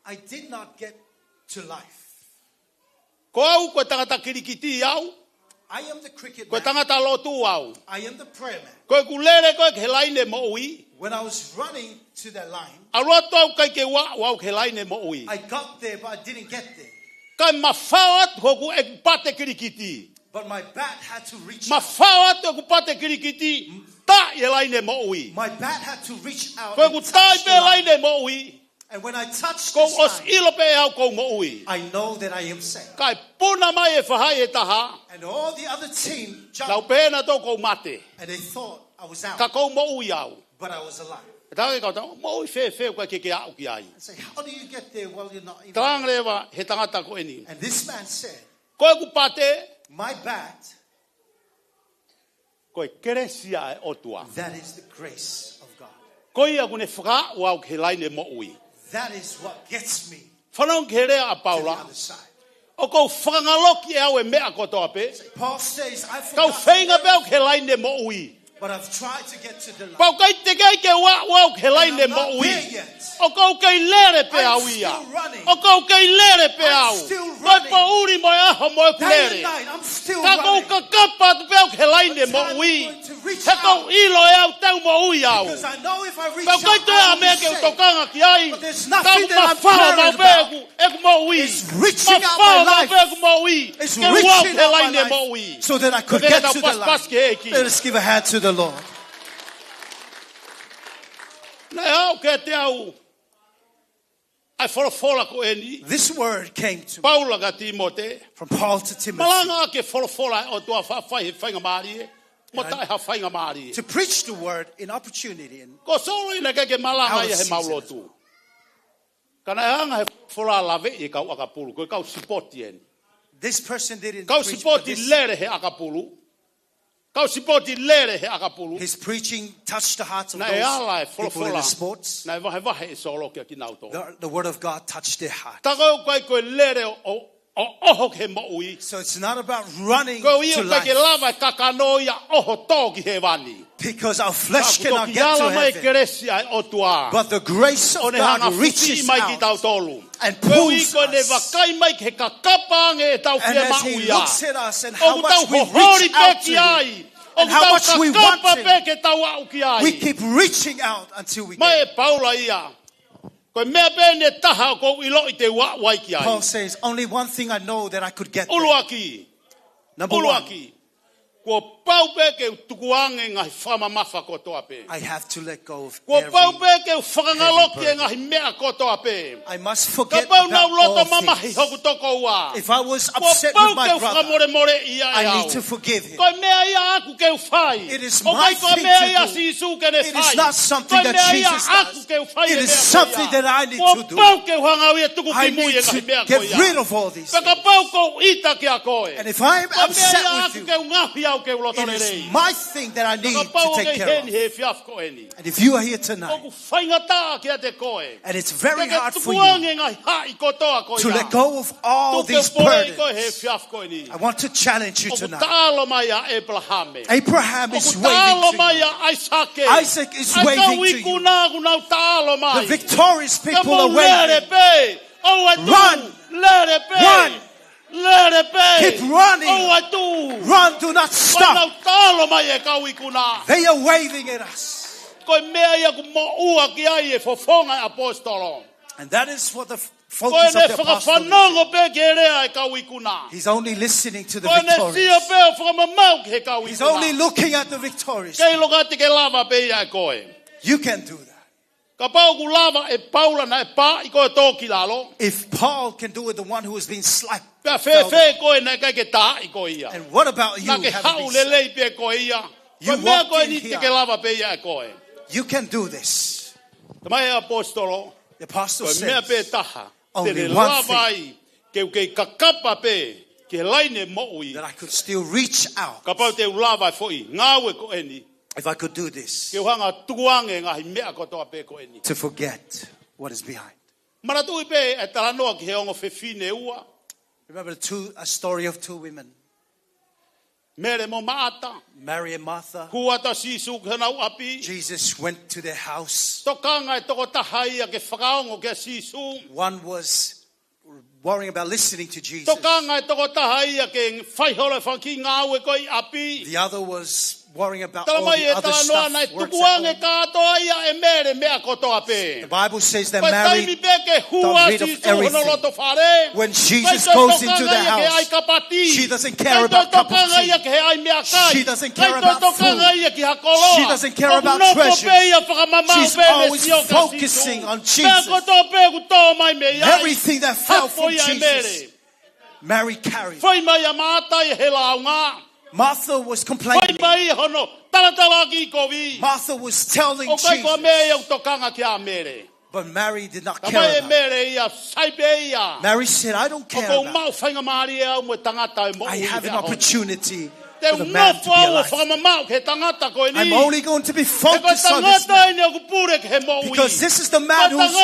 I did not get to life. Ko au ko e tangata kilikiti au. I am the cricket man. Ko e tangata lotu au. I am the prayer man. Ko ʻeku lele ko ē ki he laine moʻui. When I was running to the line, ʻalu atu au ʻikai ke u aʻu au ki he laine moʻui. I got there, but I didn't get there. Kae mafao atu hoku ʻeku pate kilikiti. But my bat had to reach out. Mafao atu ʻeku pate kilikiti, taʻi e laine moʻui. My bat had to reach out and touch the line. Ko ʻeku taʻi pē laine moʻui, And when I touched this line, ʻoku ou ʻosi ʻilo pē ʻe au ʻoku ou moʻui. I know that I am saved. Kae puna mai e fahaʻi ʻe taha. And all the other team jumped, nau pehē nautolu ʻoku ou mate. And they thought I was out, ka ʻoku ou moʻui au. But I was alive. Talaange kau tau, moʻui fēfē ʻoku ʻikai ke ke aʻu ki ai? I say, "How do you get there while you're not in?" Talaange leva he tangata ko eni. And this man said, Ko ʻeku pate, my bat, ko e kelesi ʻa e ʻOtua. That is the grace of God. Ko ia ʻoku ne fakaaʻu au ki he laine moʻui. That is what gets me to the other side. Fanongo ki he lea ʻa Paula. ʻOku ou fakangaloki ʻe au e meʻa kotoa pē. Paul says, "I've forgotten everything, but I've tried to get to the light." Kau feinga pē au ki he laine moʻui. Pea ʻoku ʻikai teʻeki ai ke u aʻu au ki he laine moʻui. And I'm not there yet. ʻOku ou kei lele pē au ia. I'm still running. ʻOku ou kei lele pē au. I'm still running. Ko e poʻuli mo e ʻaho mo ʻeku lele. Day and night, I'm still running. Ka ʻoku ou kakapa atu pē au ki he laine moʻui. But time is going to reach out. He ʻoku ou ʻilo ʻe au te u moʻui au. Because I know if I reach out, I will be saved. Pea ʻoku ʻikai toe ha meʻa ke u tokanga ki ai. But there's nothing that I'm worried about. Ka ʻoku mafao maʻu pē ʻeku, ʻeku moʻui. It's reaching out my life. Mafao maʻu pē ʻeku moʻui. It's reaching out my life. Ke u aʻu ki he laine moʻui. So that I could get to the light. Pea ke tau pasipasi ki he ʻEiki. Let us give a hand to the Lord. Naʻe aʻu kiate au e folofola ko eni. This word came to me Paula kia Tīmote. From Paul to Timothy. Malanga ʻaki e folofola ʻa e ʻOtua, faʻa fai ha faingamālie mo taʻe ha faingamālie. To preach the word in opportunity and Ko Solo ia naʻe ʻikai ke malanga ia he mau lotu. Ka naʻe hanga he folofola ʻo laveʻi e kau ʻakapulu, ko e kau sipoti eni. This person didn't Kau preach, but sipoti this lele he ʻakapulu. Kau sipoti lele he ʻakapulu. His preaching touched the hearts of those people in the sports. Naʻe ala e folofola. Naʻe vahevahe ʻe Solo kia kinautolu. The, the word of God touched their heart. Tā ko e ʻikai ko e lele ʻo, ʻo, ʻo ʻoho ki he moʻui. So it's not about running to life. Ko ia ʻoku ʻikai ke lava e kakano ia ʻo ʻoho tō ki hēvani. Because our flesh cannot get to heaven. Ka ʻoku toki ala mai e kelesi ʻa e ʻOtua. But the grace of God reaches out. ʻO ne hanga ʻo fusiʻi mai kitautolu. And pulls us. Koeʻuhi ko ʻene vakai mai ki he kakapa ange ʻetau fiemaʻu ia. And as he looks at us and how much we reach out to him, and how much we want him, ʻoku tau hoholi pē ki ai. ʻOku tau kakapa pē ke tau aʻu ki ai. We keep reaching out until we get it. Mai e Paula ia. Ko e meʻa pē eni ʻe taha ʻoku ou ʻiloʻi te u aʻu ai ki ai. Paul says, "Only one thing I know that I could get there." ʻUluaki. Number one. ʻUluaki. Kuo pau pē ke u tukuange ngaahi fakamamafa kotoa pē. I have to let go of every heavy burden. Kuo pau pē ke u fakangaloki e ngaahi meʻa kotoa pē. I must forget about all things. Kapau naʻa ku loto mamahi hoku tokoua. If I was upset with my brother, kuo pau ke u fakamolemoleʻi ia ʻe au. I need to forgive him. Ko e meʻa ia ʻaʻaku ke u fai. It is my thing to do. ʻOku ʻikai ko e meʻa ia ʻa Sīsū ke ne fai. It is not something that Jesus does. Ko e meʻa ia ʻaʻaku ke u fai e meʻa ko ia. It is something that I need to do. Kuo pau ke u hanga ʻo ia tuku ki mui e ngaahi meʻa ko ia. I need to get rid of all these things. Pea kapau ʻoku ou ʻita kia koe. And if I am upset with you, ko e meʻa ia ʻaʻaku ke u ngaohi au ke u loto lelei. It is my thing that I need to take care of. Ka kapau ʻoku ke ʻi heni he efiafi ko eni. And if you are here tonight, ʻoku faingataʻa kiate koe. And it's very hard for you to let go of all these burdens. Ke ke tukuange ngaahi haʻi kotoa ko ia. Tuku ke u poleʻi koe he efiafi ko eni. I want to challenge you tonight. ʻOku taʻalo mai ʻa ʻĒpalahame. Abraham is waving to you. ʻOku taʻalo mai ʻa ʻAisake. Isaac is waving to you. ʻA e kau ikuna ʻoku nau taʻalo mai. The victorious people are waving. Kae mou lele pē. ʻOua tuʻu. Run. Lele pē. Run. Lele pē. Keep running. ʻOua tuʻu. Run, do not stop. Ko ʻenau taʻalo mai e kau ikuna. They are waving at us. Ko e meʻa ia ʻoku moʻua ki ai e fofonga e ʻaposetolo. And that is what the f-, focus of the apostle is. Ko ʻene fakafanongo pē ki he lea e kau ikuna. He's only listening to the victorious. Ko ʻene sio pē ʻo fakamamaʻu ki he kau ikuna. He's only looking at the victorious. Kei loka te ke lava pē ia ʻe koe. You can do that. Kapau ʻoku lava ʻe Paula naʻe paaʻi koe ʻo tō ki lalo. If Paul can do it, the one who has been slapped and fell down. Pea fēfē koe naʻe ʻikai ke taaʻi koe ia? And what about you having been slapped? Naʻa ke haʻu lelei pē koe ia. You walked in here. Ko e meʻa ko eni te ke lava pē ia ʻe koe. You can do this. Talamai ʻe he ʻaposetolo. The apostle says, ko e meʻa pē taha. Only one thing. Te ne lava ai ke u kei kakapa pē ki he laine moʻui. That I could still reach out. Kapau te u lava e foʻi ngāue ko eni. If I could do this. Ke u hanga ʻo tukuange ngaahi meʻa kotoa pē ko eni. To forget what is behind. Manatuʻi pē e talanoa ki he ongo fefine ua. Remember the two, a story of two women. Mele mo Maʻata. Mary and Martha. Hū atu ʻa Sīsū ki honau ʻapi. Jesus went to their house. Tokanga e tokotaha ia ke fakaongo kia Sīsū. One was worrying about listening to Jesus. Tokanga e tokotaha ia ke fai holo e fanga kiʻi ngāue ko ē ʻi ʻapi. The other was worrying about all the other stuff, works at home. Talamai ʻe he talanoa naʻe tukuange kātoa ia ʻe Mele e meʻa kotoa pē. The Bible says that Mary got rid of everything. Ko e taimi pē ke hū ʻa Sīsū ki hono loto fale, ʻikai toe tokanga ia ki he ʻai kapati. When Jesus goes into the house, she doesn't care about cup of tea. ʻIkai toe tokanga ia ki he ʻai meʻakai. She doesn't care about food. ʻIkai toe tokanga ia ki ha koloa. She doesn't care about treasures. ʻOku nofo pē ia ʻo fakamamaʻu pē ʻene sio kia Sīsū. She's always focusing on Jesus. Meʻa kotoa pē ʻoku tō mai mei ai. Everything that fell from Jesus, Mary carried. Hapo ia ʻe Mele. Foʻi mai ʻa Maʻata ia he lāunga. Martha was complaining. Foʻi mai ia hono talatalaaki kovi. Martha was telling Jesus. ʻOku ʻikai ko e meʻa ia ʻoku tokanga ki ai ʻa Mele. But Mary did not care about it. Talamai ʻe Mele ia, sai pē ia. Mary said, "I don't care about it. ʻOku ou maʻu faingamālie au mo e tangata ʻe moʻui he ʻaho ni. I have an opportunity for the man to be alive. Te u nofo au ʻo fakamamaʻu ki he tangata ko eni. I'm only going to be focused on this man. He ko e tangata eni ʻoku pule ki he moʻui. Because this is the man who has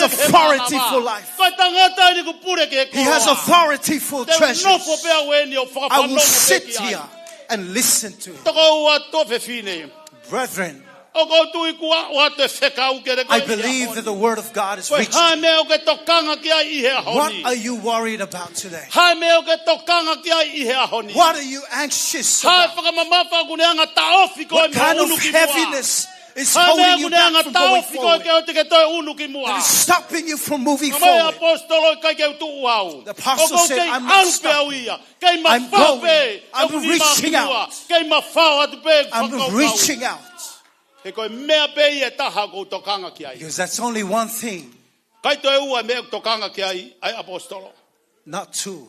authority for life. Ko e tangata eni ʻoku pule ki he mānava. Ko e tangata eni ʻoku pule ki he koloa. He has authority for treasures. Te u nofo pē au eni ʻo fakafanongo pē ki ai." I will sit here and listen to him. Tokoua, tuofefine. Brethren, ʻOku ou tui kuo aʻu atu e fekau kiate koe ʻi he ʻaho ni. I believe that the word of God is reaching. Ko e hā e meʻa ʻoku ke tokanga ki ai ʻi he ʻaho ni? What are you worried about today? Hā e meʻa ʻoku ke tokanga ki ai ʻi he ʻaho ni? What are you anxious about? Hā e fakamamafa ʻoku ne hanga ʻo taʻofi koe mei hoʻo unu ki muʻa? What kind of heaviness is holding you back from going forward? Hā e meʻa ʻoku ne hanga ʻo taʻofi koe ke ʻoua te ke toe unu ki muʻa? That is stopping you from moving forward. Talamai ʻe he ʻaposetolo, ʻikai ke u tuʻu au. The apostle said, "I'm not stopping." ʻOku ou kei ʻalu pē au ia. Kei mafao pē ʻeku nima ki muʻa. I'm going. I'm reaching out. Kei mafao atu pē ʻeku fakakaukau. I'm reaching out. He ko e meʻa pē ia ʻe taha ʻoku ou tokanga ki ai. Because that's only one thing ʻIkai toe ua e meʻa ʻoku tokanga ki ai ʻa e ʻaposetolo. Not two.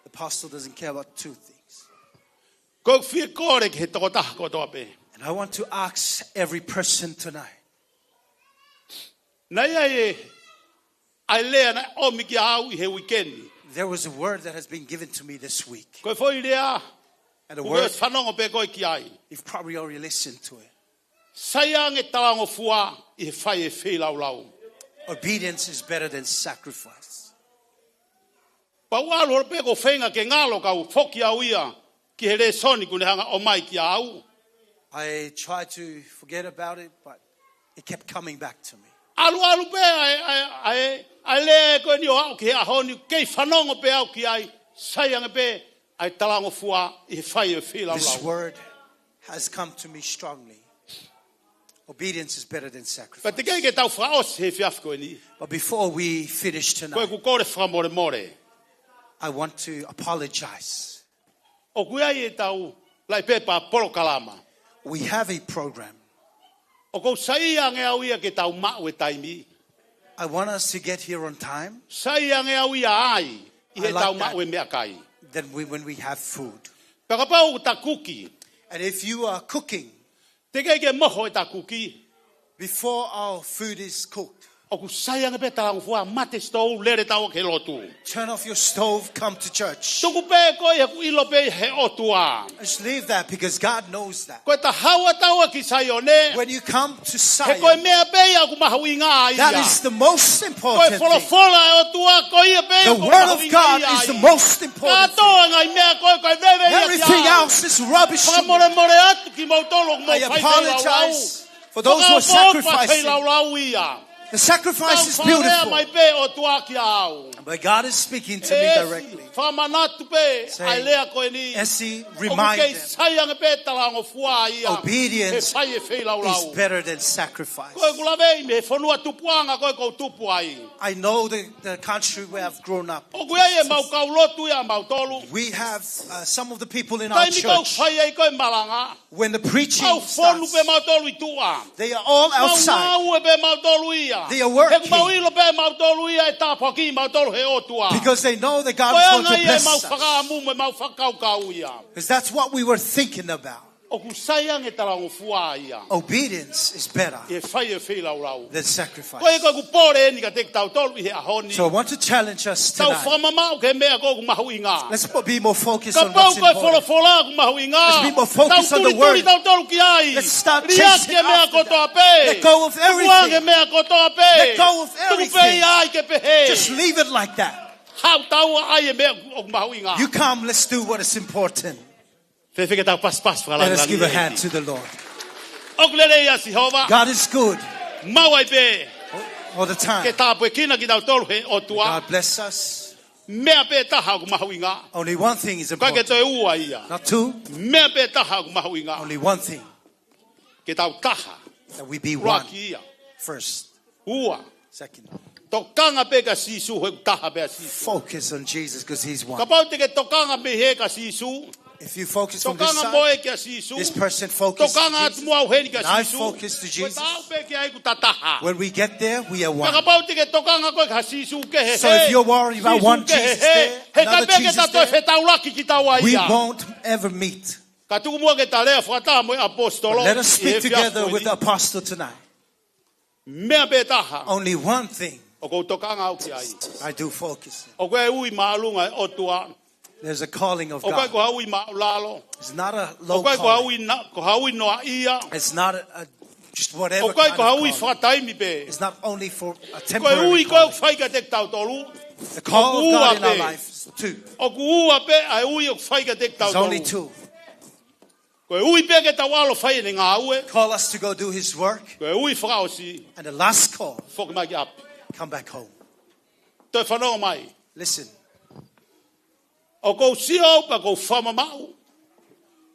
The apostle doesn't care about two things. Ko e fie kole ki he tokotaha kotoa pē. And I want to ask every person tonight. Naʻe ʻi ai e, ʻa e lea naʻe ʻomi kiate au ʻi he uike ni. There was a word that has been given to me this week. Ko e foʻi lea, And the ʻoku word, ke fanongo pē koe ki ai. You've probably already listened to it. Sai ange talangofua ʻi he fai e feilaulau. Obedience is better than sacrifice. Pea u ʻalu holo pē ʻo feinga ke ngalo kau foki au ia ki he lēsoni kuo ne hanga ʻo ʻomai kiate au. I tried to forget about it, but it kept coming back to me. ʻAluʻalu pē ʻa e, ʻa e, ʻa e, ʻa e lea ko eni ʻo aʻu ki he ʻaho ni, kei fanongo pē au ki ai, sai ange pē ʻa e talangofua ʻi he fai e feilaulau. This word has come to me strongly. Obedience is better than sacrifice. Pea teʻeki ke tau fakaʻosi he efiafi ko eni. But before we finish tonight, Ko ʻeku kole fakamolemole. I want to apologize. ʻOku ʻi ai ʻetau laʻi pepa polokalama. We have a program. ʻOku ou saiʻia ange au ia ke tau maʻu e taimi. I want us to get here on time. Saiʻia ange au ia ai, ʻi I heʻetau like that. maʻu e meʻakai. Then we, when we have food. Pea kapau ʻoku ta kuki. And if you are cooking, Teʻeki ke moho ʻeta kuki. Before our food is cooked, ʻOku sai ange pē talangofua, mate sitou, lele tau ki he lotu. Turn off your stove, come to church. Tuku pē koe he ʻoku ʻilo pē he ʻOtua. Just leave that because God knows that. Ko e taha ua tau ki Saione. When you come to Zion, He ko e meʻa pē ia ʻoku mahuʻinga ai. That is the most important thing. Ko e folofola ʻa e ʻOtua, ko ia pē ia ʻoku mahuʻinga ai. The word of God is the most important thing. Kātoa e ngaahi meʻa ko ē, ko e veve ia ki ai. Everything else is rubbish to me. Fakamolemole atu kimoutolu ʻoku mou fai feilaulau. I apologize for those who are sacrificing. Fakaʻofoʻofa feilaulau ia. The sacrifice is beautiful. Tau fakalea mai pē ʻOtua kiate au. But God is speaking to me directly. ʻEsi, fakamanatu pē ʻa e lea ko eni. Say, ʻEsi, remind them. ʻOku kei sai ange pē talangofua ia. Obedience He fai e feilaulau. Is better than sacrifice. Ko ʻeku laveʻi mei he fonua tupuʻanga ko ē ʻoku ou tupu ai. I know the, the country where I've grown up. ʻOku ʻi ai ʻemau kau lotu ia ʻamautolu. We have, uh, some of the people in our church. Taimi ʻoku fai ai ko ē malanga. When the preaching starts, Mau fonu pē mautolu ʻi tuʻa. They are all outside. Mau ngāue pē mautolu ia. They are working. He ʻoku mau ʻilo pē mautolu ia ʻe tāpuakiʻi mautolu he ʻOtua. Because they know that God is going to bless us. Ko e anga ia ʻemau fakaʻamu mo ʻemau fakakaukau ia. 'Cause that's what we were thinking about. ʻOku sai ange talangofua ia. Obedience is better He fai e feilaulau. Than sacrifice. Ko ia ko ʻeku pole eni kiate kitautolu ʻi he ʻaho ni. So I want to challenge us tonight. Tau fakamamaʻu ki he meʻa ko ē ʻoku mahuʻinga. Let's be more focused on what's important. Kapau ko e folofola ʻoku mahuʻinga. Let's be more focused on the word. Tau tulituli tautolu ki ai. Let's start chasing after that. Liʻaki e meʻa kotoa pē. Let go of everything. Tuku ange e meʻa kotoa pē. Let go of everything. Tuku pē ia ke pehē. Just leave it like that. Haʻu taua ʻai e meʻa ʻoku mahuʻinga. You come, let's do what is important. Fēfē ke tau pasipasi fakalāngilangi ʻEiki. Let us give a hand to the Lord. ʻOku lelei ʻa Sihova. God is good. Maʻu ai pē. All the time. Ke tāpuekina kitautolu he ʻOtua. God bless us. Meʻa pē taha ʻoku mahuʻinga. Only one thing is important. ʻIkai ke toe ua ia. Not two. Meʻa pē taha ʻoku mahuʻinga. Only one thing. Ke tau taha. That we be one. ʻUluaki ia. First. Ua. Second. Tokanga pē kia Sīsū, he ʻoku taha pē ʻa Sīsū. Focus on Jesus 'cause he's one. Kapau te ke tokanga mei hē kia Sīsū. If you focus from this side, Tokanga mo e kia Sīsū. This person focus to Jesus, Tokanga atu mo au heni kia Sīsū. And I focus to Jesus. Ko e tau pē ki ai ʻoku ta taha. When we get there, we are one. Pea kapau te ke tokanga koe kia Sīsū kehe hē. So if you're worried about one Jesus there, another Jesus there, Sīsū kehe hē. He ʻikai pē ke ta toe fetaulaki kitaua ia. We won't ever meet. Ka tuku muʻa ke ta lea fakataha mo e ʻaposetolo. But let us speak together with the apostle tonight. Meʻa pē taha. Only one thing. ʻOku ou tokanga au ki ai. I do focus. ʻOku ʻi ai e ui māʻolunga ʻa e ʻOtua. There's a calling of God. ʻOku ʻikai ko ha ui māʻulalo. It's not a low calling. ʻOku ʻikai ko ha ui na-, ko ha ui noaʻia. It's not a, a, just whatever kind of calling. ʻOku ʻikai ko ha ui fakataimi pē. It's not only for a temporary calling. Ko e ui ko ē ʻoku fai kiate kitautolu. The call of God in our life is two. ʻOku ua pē. ʻOku ua pē ʻa e ui ʻoku fai kiate kitautolu. There's only two. Ko e ui pē ke tau ʻalu ʻo fai ʻene ngāue. Call us to go do his work. Ko e ui fakaʻosi. And the last call, Foki mai ki ʻapi. Come back home. Toe fanongo mai. Listen. ʻOku ou sio au pea ʻoku ou fakamamaʻu.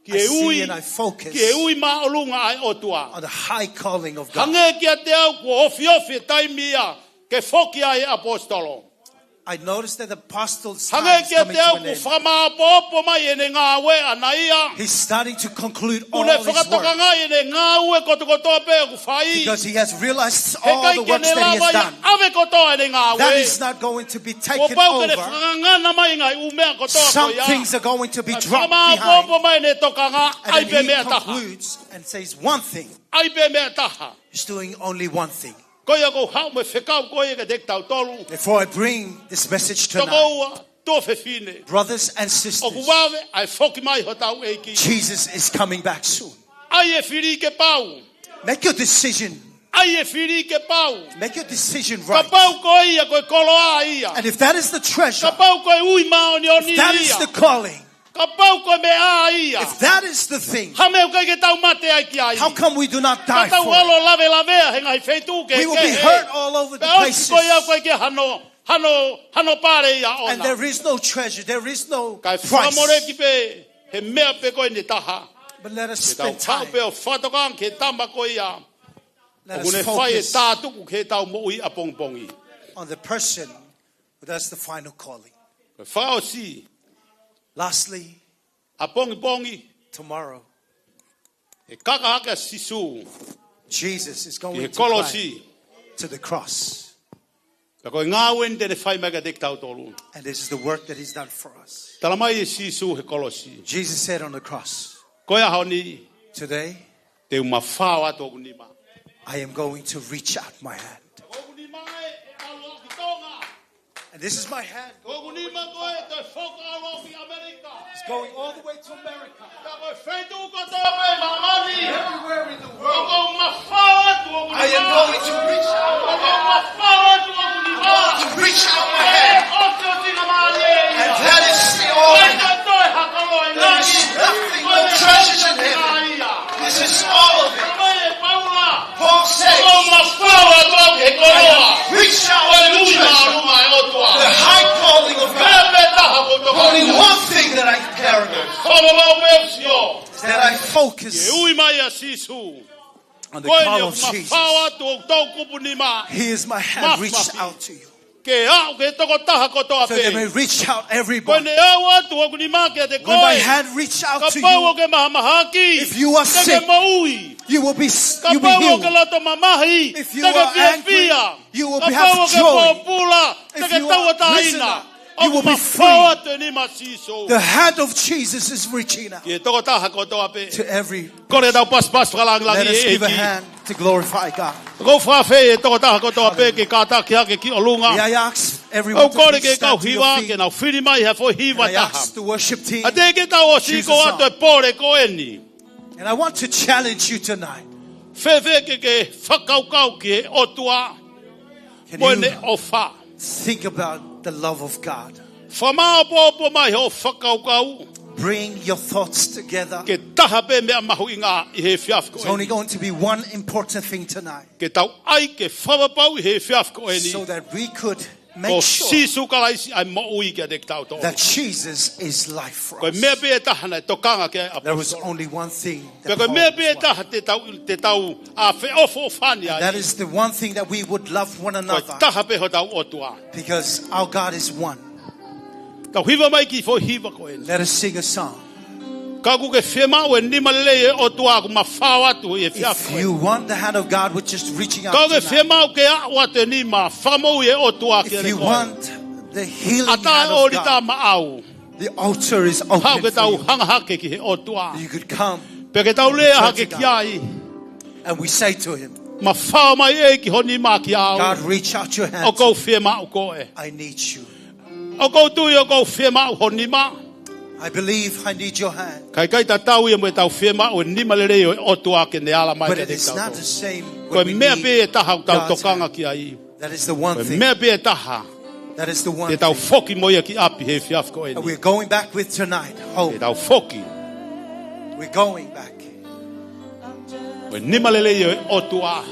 Ki he ui, I see and I focus ki he ui māʻolunga ʻa e ʻOtua. On the high calling of God. Hangē kiate au kuo ofiofi e taimi ia ke foki ai e ʻaposetolo. I noticed that the apostle's time is coming to an end. Hangē kiate au kuo fakamāopoopo mai ʻene ngāue ʻaʻana ia. He's starting to conclude all his work. Kuo ne fakatokangaʻi ʻene ngāue kotokotoa pē ʻoku fai. Because he has realized all the works that he has done. He ʻikai ke ne lava ia ʻave kotoa ʻene ngāue. That is not going to be taken over. Kuo pau ke ne fakangana mai ngaahi ʻū meʻa kotoa ko ia. Some things are going to be dropped behind. Fakamāopoopo mai ʻene tokanga, ʻai pē meʻa taha. And then he concludes and says one thing. ʻAi pē meʻa taha. He's doing only one thing. Ko ia ʻoku ou haʻu mo e fekau ko ia kiate kitautolu. Before I bring this message tonight, tokoua, tuofefine, brothers and sisters, ʻoku vave ʻa e foki mai hotau ʻEiki. Jesus is coming back soon. ʻAi e fili ke pau. Make your decision. ʻAi e fili ke pau. Make your decision right. Kapau ko ia ko e koloa ia. And if that is the treasure, kapau ko e ui māʻoniʻoni ia. If that is the calling, kapau ko e meʻa ia. If that is the thing, hā e meʻa ʻoku ʻikai ke tau mate ai ki ai? How come we do not die for it? Ka tau ʻalu ʻo lavelavea he ngaahi feituʻu kehekehe. We will be hurt all over the places. Pea ʻosi ko ia ʻoku ʻikai ke hano, hano, hano pale ia ʻoʻona. And there is no treasure, there is no price. Kae fakamoleki pē he meʻa pē ko eni ʻe taha. But let us spend time. Ke tau haʻu pē ʻo fakatokanga ki he tama ko ia. Let us focus. ʻOku ne fai e tātuku ki heʻetau moʻui ʻapongipongi. On the person who does the final calling. Ko e fakaʻosi. Lastly, ʻapongipongi, tomorrow, ʻe kaka hake ʻa Sīsū ki he kolosi. Jesus is going to climb to the cross. Pea ko e ngāue eni te ne fai mai kiate kitautolu. And this is the work that he's done for us. Tala mai ʻe Sīsū he kolosi. Jesus said on the cross, Ko e ʻaho ni, today, te u mafao atu hoku nima. I am going to reach out my hand. Ko hoku nima ē ʻe ʻalu ki Tonga. And this is my hand. Ko hoku nima ko ē ʻe toe foki ʻo ʻalu ki ʻAmelika. It's going all the way to America. Ka ko e feituʻu kotoa pē ʻi māmani. Everywhere in the world, ʻoku ou mafao atu hoku nima. I am going to reach out my hand. ʻOku ou mafao atu hoku nima. I'm going to reach out my hand. ʻOku ʻikai ke ʻi ai ha meʻa ʻe niʻihi. And that is the only, there is nothing, no treasures in heaven. This is all of it. Tala mai ʻe Paula, Paul says, ʻoku ou mafao atu au ki he koloa. I have reached out to the treasure, the high calling of God. Ko e meʻa pē taha ʻoku ou tokanga ki ai. Only one thing that I care about. Fakamāmā pē ʻo sio. Is that I focus on the call of Jesus. Ki he ui mai ʻa Sīsū. Ko eni ʻoku ou mafao atu hoku toʻukupu nima. Here is my hand reached out to you. Mafimafi. Ke aʻu ki he tokotaha kotoa pē. So they may reach out everybody. Ko ʻene aʻu atu hoku nima kiate koe. When my hand reach out to you, kapau ʻoku ke mahamahaki, if you are sick, te ke moʻui. You will be s-, you'll be healed. Kapau ʻoku ke loto mamahi, te ke fiefia. If you are angry, you will be, have joy. Kapau ʻoku ke pōpula, te ke tauʻatāina. If you are prisoner, you will be free. ʻOku mafao atu e nima ʻo Sīsū. The hand of Jesus is reaching out. Ki he tokotaha kotoa pē. To every Kole ke tau pasipasi fakalāngilangiʻi e ʻEiki. Let us give a hand to glorify God. ʻOku ou fakaafeʻi e tokotaha kotoa pē ke kātaki hake ki ʻolunga. Hallelujah. May I ask everyone to please stand to your feet. ʻOku ou kole ki he kau hiva ke nau fili mai ha foʻi hiva ʻe taha. And I ask the worship team, choose a song. ʻA ia te ke tau ʻosi ko atu e pole ko eni. And I want to challenge you tonight. Fēfē ke ke fakakaukau ki he ʻOtua mo ʻene ʻofa? Can you think about the love of God? Fakamāopoopo mai hoʻo fakakaukau. Bring your thoughts together. Ke taha pē meʻa mahuʻinga ʻi he efiafi ko eni. There's only going to be one important thing tonight. Ke tau ʻai ke fakapapauʻi he efiafi ko eni. So that we could make sure, ko Sīsū Kalaisi ʻa e moʻui kiate kitautolu. That Jesus is life for us. Ko e meʻa pē ʻe taha naʻe tokanga ki ai e ʻaposetolo. There was only one thing that Paul was wanting. Pea ko e meʻa pē ʻe taha te tau, te tau feʻofoʻofani ai. And that is the one thing that we would love one another. Ko e taha pē hotau ʻOtua. Because our God is one. Tau hiva mai e kiʻi foʻi hiva ko eni. Let us sing a song. Kapau ʻoku ke fiemaʻu e nima lelei ʻo e ʻOtua ʻoku mafao atu ʻi he efiafi ko eni. If you want the hand of God, which is reaching out tonight. Kapau ʻoku ke fiemaʻu ke aʻu atu e nima fakamoʻui ʻa e ʻOtua kiate koe. If you want the healing hand of God, ʻatā e ʻōlita maʻau. The altar is open for you. Haʻu ke tau hanga hake ki he ʻOtua. You could come and turn to God. Pea ke tau lea hake ki ai. And we say to him, Mafao mai ʻEiki ho nima kiate au. God, reach out your hand to me. ʻOku ou fiemaʻu koe. I need you. ʻOku ou tui ʻoku ou fiemaʻu ho nima. I believe I need your hand. Ka ʻoku ʻikai tatau ia mo ʻetau fiemaʻu e nima lelei ʻo e ʻOtua ke ne ala mai kiate kitautolu. But it is not the same when we need God's hand. Ko e meʻa pē ʻe taha ʻoku tau tokanga ki ai. That is the one thing. Ko e meʻa pē ʻe taha. That is the one thing. Te tau foki mo ia ki ʻapi he efiafi ko eni. And we're going back with tonight, home. Te tau foki. We're going back. Ko e nima lelei ʻo e ʻOtua.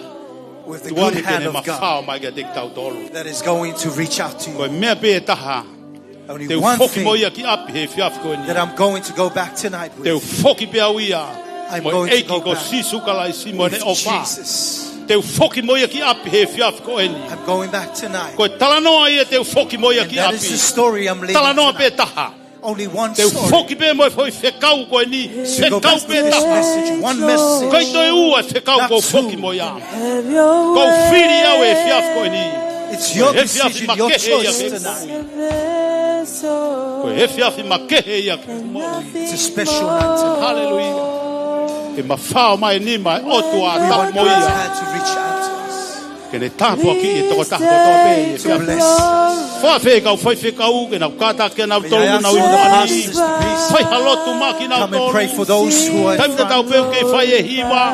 With the good hand of God. Tuʻu atu ke ne mafao mai kiate kitautolu. That is going to reach out to you. Ko e meʻa pē ʻe taha. Only one thing. Te u foki mo ia ki ʻapi he efiafi ko eni. That I'm going to go back tonight with. Te u foki pē au ia. I'm going to go back. Mo e ʻEiki ko Sīsū Kalaisi mo ʻene ʻofa. With Jesus. Te u foki mo ia ki ʻapi he efiafi ko eni. I'm going back tonight. Ko e talanoa ia te u foki mo ia ki ʻapi. And that is the story I'm leaving tonight. Talanoa pē taha. Only one story. Te u foki pē mo e foʻi fekau ko eni. Fekau pē taha. To go back to this message, one message. ʻIkai toe ua e fekau ʻoku ou foki mo ia. Not two. Kuo u fili au he efiafi ko eni. It's your decision, your choice tonight. Ko e efiafi makehe ia ke moʻui. It's a special night tonight. Haleluia. ʻE mafao mai e nima ʻo e ʻOtua ʻo tapu mo ia. We want God's hand to reach out to us. Ke ne tāpuakiʻi e tokotaha kotoa pē ʻi he efiafi. To bless us. Fafai e kau faifekau ke nau kātaki ʻenau tolu, nau inu ani. May I ask all the pastors, please, fai ha lotu maʻanautolu. Come and pray for those who are in front. Taimi tatau pē ʻoku ke fai e hiva.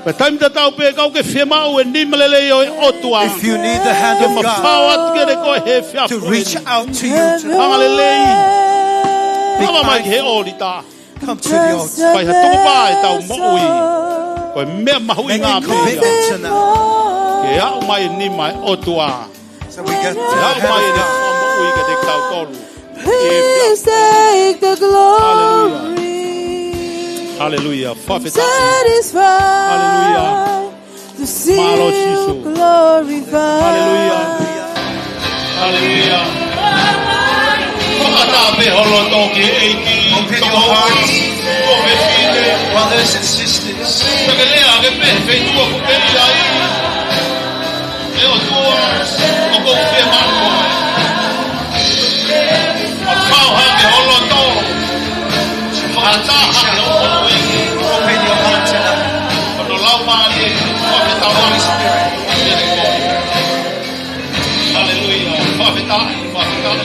Pea taimi tatau pē ʻoku ke fiemaʻu e nima lelei ʻo e ʻOtua. If you need the hand of God to reach out, ke mafao atu kiate koe he efiafi ko eni. Hanga lelei. Be kind. Lava mai ki he ʻōlita. Come to the altar. Fai ha tukupā ʻetau moʻui. Ko e meʻa mahuʻinga pē ia. Make a commitment tonight. Ke aʻu mai e nima ʻo e ʻOtua. So we get to the hand of God. Ke aʻu mai e nima moʻui kiate kitautolu. Please take the glory. Haleluia. Haleluia. Fakafetaʻi. Satisfied. Haleluia. To see you glorified. Mālō Sīsū. Haleluia. Haleluia. Fakaʻatā pē ho loto ki he ʻEiki. Open your hearts. Ko e fefine. Brothers and sisters. Pea ke lea ke pehē feituʻu ʻoku ke ʻi ai. ʻE ʻOtua, ʻoku ou fiemaʻu koe. Fakaʻatā pē ho loto. Fakaʻatā pē ho loto. Open your heart tonight. Ko hono Laumālie, fakafetaʻi Holy Spirit. Haleluia. Fakafetaʻi, fakafetaʻi.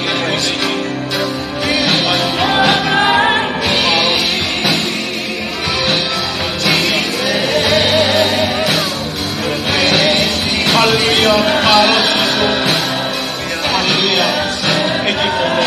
Haleluia. Haleluia. Haleluia. Thank you, Lord.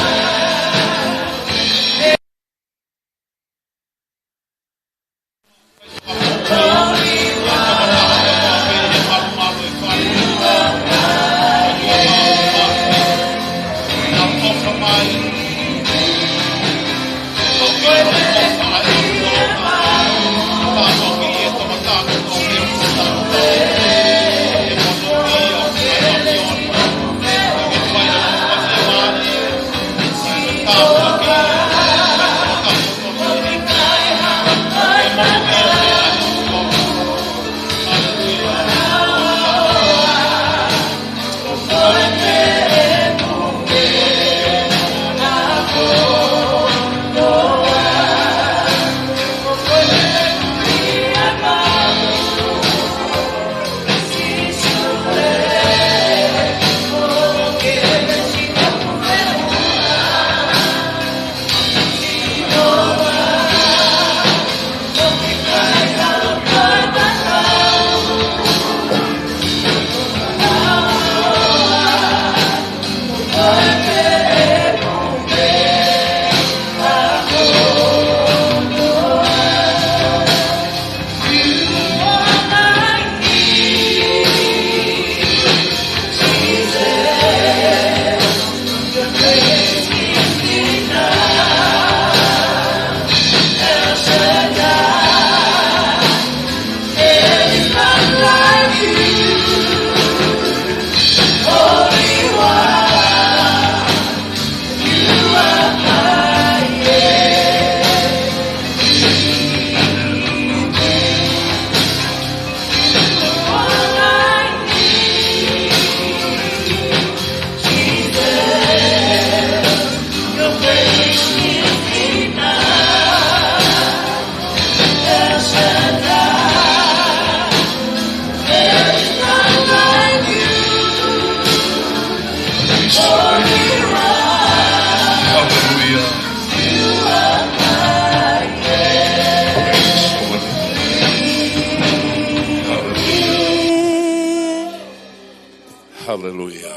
Haleluia. Haleluia.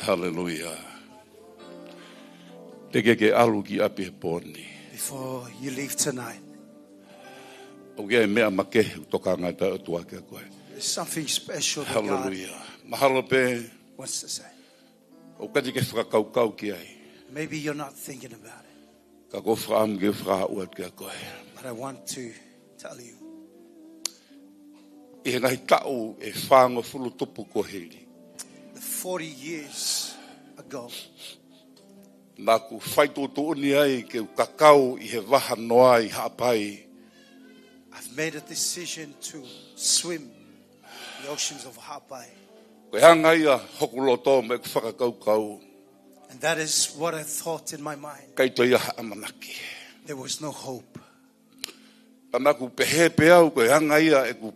Haleluia. Te ke ke ʻalu ki ʻapi he pō ni. Before you leave tonight, ʻoku ʻi ai e meʻa makehe ʻoku tokanga atu e ʻOtua kiate koe. There's something special that God, haleluia, mahalo pē wants to say. ʻOku ʻikai te ke fakakaukau ki ai. Maybe you're not thinking about it. Ka ʻoku ou fakaʻamu ke fakahā atu kiate koe. But I want to tell you. ʻi he ngaahi taʻu ʻe fāngofulu tupu kuo hili, the forty years ago, naʻá ku fai tuʻutuʻuni ai ke u kakau ʻi he vaha noa ʻi Haʻapai. I've made a decision to swim the oceans of Haʻapai. Ko e anga ia hoku loto mo ʻeku fakakaukau. And that is what I thought in my mind. ʻIkai toe ʻi ai ha ʻamanaki. There was no hope. Pea naʻá ku pehē pē au ko e anga ia ʻeku,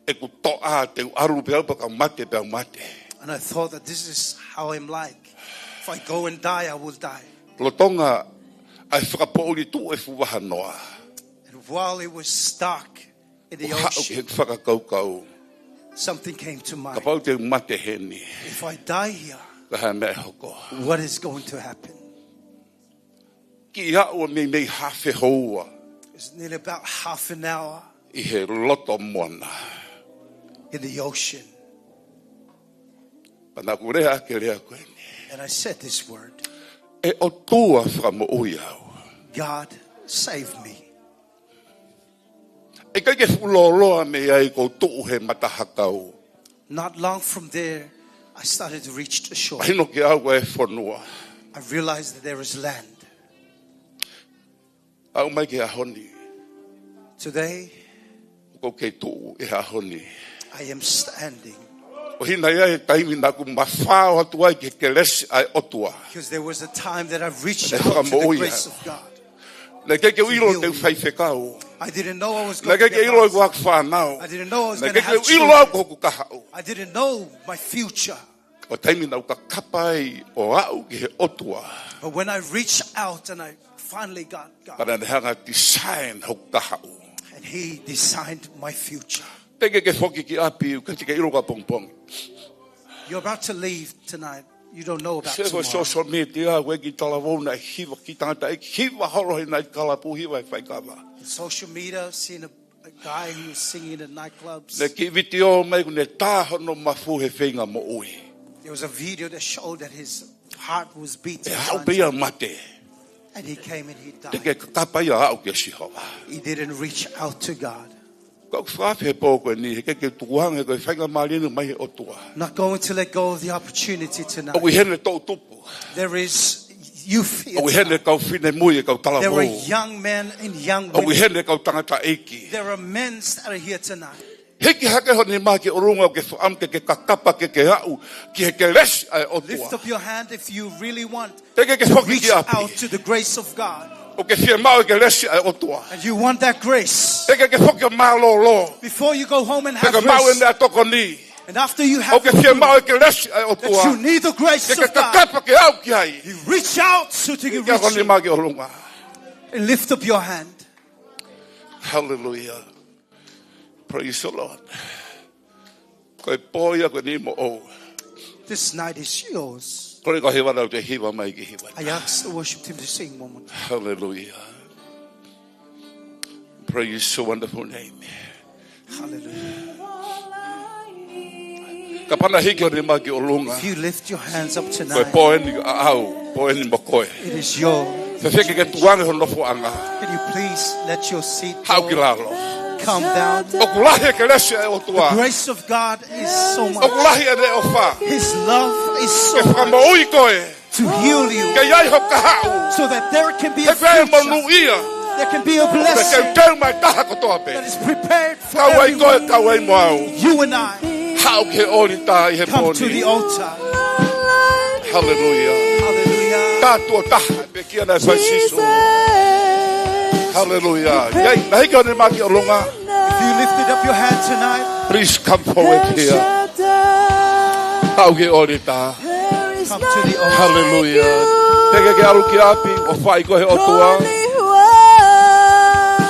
ʻeku toʻa, te u ʻalu pē au pea ka mate pē au mate. And I thought that this is how I'm like. If I go and die, I will die. Lolotonga ʻa e fakapoʻuli tuʻu e fuʻu vaha noa, and while it was stuck in the ocean, ʻoku haʻu ki heʻeku fakakaukau, something came to mind. Kapau te u mate heni, if I die here, ko e hā e meʻa ʻe hoko? What is going to happen? Kiʻi aʻu ʻo meimei hafe houa, it's nearly about half an hour, ʻi he loto moana, in the ocean. Pea naʻá ku lea ʻaki e lea ko eni. And I said this word. ʻE ʻOtua, fakamoʻui au. God, save me. ʻIkai ke fuʻu lōloa mei ai kuo u tuʻu he matahakau, not long from there, I started to reach the shore. Mahino kiate au ko e fonua. I realized that there is land. Aʻu mai ki he ʻaho ni, today, ʻoku ou kei tuʻu ʻi he ʻaho ni. I am standing. ʻOku ʻi ai e taimi naʻá ku mafao atu ai ki he kelesi ʻa e ʻOtua, because there was a time that I reached out to the grace of God. Naʻe ʻikai ke u ʻilo te u faifekau. I didn't know I was going to be a pastor. Naʻe ʻikai ke u ʻilo ʻeku ako fānau. I didn't know I was going to have children. Naʻe ʻikai ke u ʻilo au ko hoku kahaʻu. I didn't know my future. ʻO taimi naʻá ku kakapa ai ʻo aʻu ki he ʻOtua, but when I reached out and I finally got God, pea naʻá ne hanga ʻo design hoku kahaʻu. And he designed my future. Teʻeki ke ke foki ki ʻapi, ʻoku ʻikai te ke ʻilo ki he pongipongi. You're about to leave tonight. You don't know about tomorrow. Sio ki he social media, ko e kiʻi talavou naʻe hiva, kiʻi tangataʻeiki hiva holo he nightclub, hiva he faikava. In social media, seen a, a guy who was singing in the nightclubs. Naʻe kiʻi vitiō mai ʻoku ne tā hono mafu he feinga moʻui. There was a video that showed that his heart was beating. ʻE haʻu pē ia ʻo mate. And he came and he died. Teʻeki ke kakapa ia ʻo aʻu kia Sihova. He didn't reach out to God. Ko ʻeku fakaafe he pō ko eni, heʻikai ke u tukuange ko e faingamālie ni mai he ʻOtua. Not going to let go of the opportunity tonight. ʻOku ʻi heni e toʻu tupu. There is youth here tonight. ʻOku ʻi heni e kau finemui, e kau talavou. There are young men and young women. ʻOku ʻi heni e kau tangataʻeiki. There are men that are here tonight. Hiki hake ho nima ki ʻolunga ʻo ke fakaʻamu ke ke kakapa ke ke aʻu ki he kelesi ʻa e ʻOtua. Lift up your hand if you really want to reach out to the grace of God. Teʻeki ke ke foki ki ʻapi ʻo ke fiemaʻu e kelesi ʻa e ʻOtua. And you want that grace. Teʻeki ke ke foki ʻo mālōlō. Before you go home and have rest. Teʻeki ke maʻu e meʻatokoni. And after you have your food, ʻOku ke fiemaʻu e kelesi ʻa e ʻOtua. That you need the grace of God. Ke ke kakapa ke aʻu ki ai. You reach out to, to reach. Hiki hake ho nima ki ʻolunga. And lift up your hand. Hallelujah. Praise the Lord. Ko e pō ia ko eni moʻou. This night is yours. Kole e kau hiva naʻa nau toe hiva mai ke hiva. I ask the worship team to sing one more time. Hallelujah. Praise your wonderful name. Hallelujah. Kapau naʻe hiki ho nima ki ʻolunga. If you lift your hands up tonight, Ko e pō eni ʻaʻau, pō eni mo koe. It is yours. Fēfē ke ke tukuange ho nofoʻanga? Can you please let your seat go? Haʻu ki lalo. Come down. ʻOku lahi e kelesi ʻa e ʻOtua. The grace of God is so much. ʻOku lahi ʻene ʻofa. His love is so much. Ke fakamoʻui koe. To heal you. Ke ʻi ai ho kahaʻu. So that there can be a future. Ke ʻi ai e monūʻia. There can be a blessing. Ke teuteu mai taha kotoa pē. That is prepared for everyone. Kau ai koe, kau ai mo au. You and I. Haʻu ki he ʻōlita ʻi he pō ni. Come to the altar. Hallelujah. Hallelujah. Tau tuʻo taha, pekia naʻe fai ʻe Sīsū. Hallelujah. Ke, naʻe hiki ho nima ki ʻolunga? If you lifted up your hand tonight, Please come forward here. Haʻu ki he ʻōlita. Come to the altar. Hallelujah. Teʻeki ke ke ʻalu ki ʻapi, ʻofaʻi koe he ʻOtua.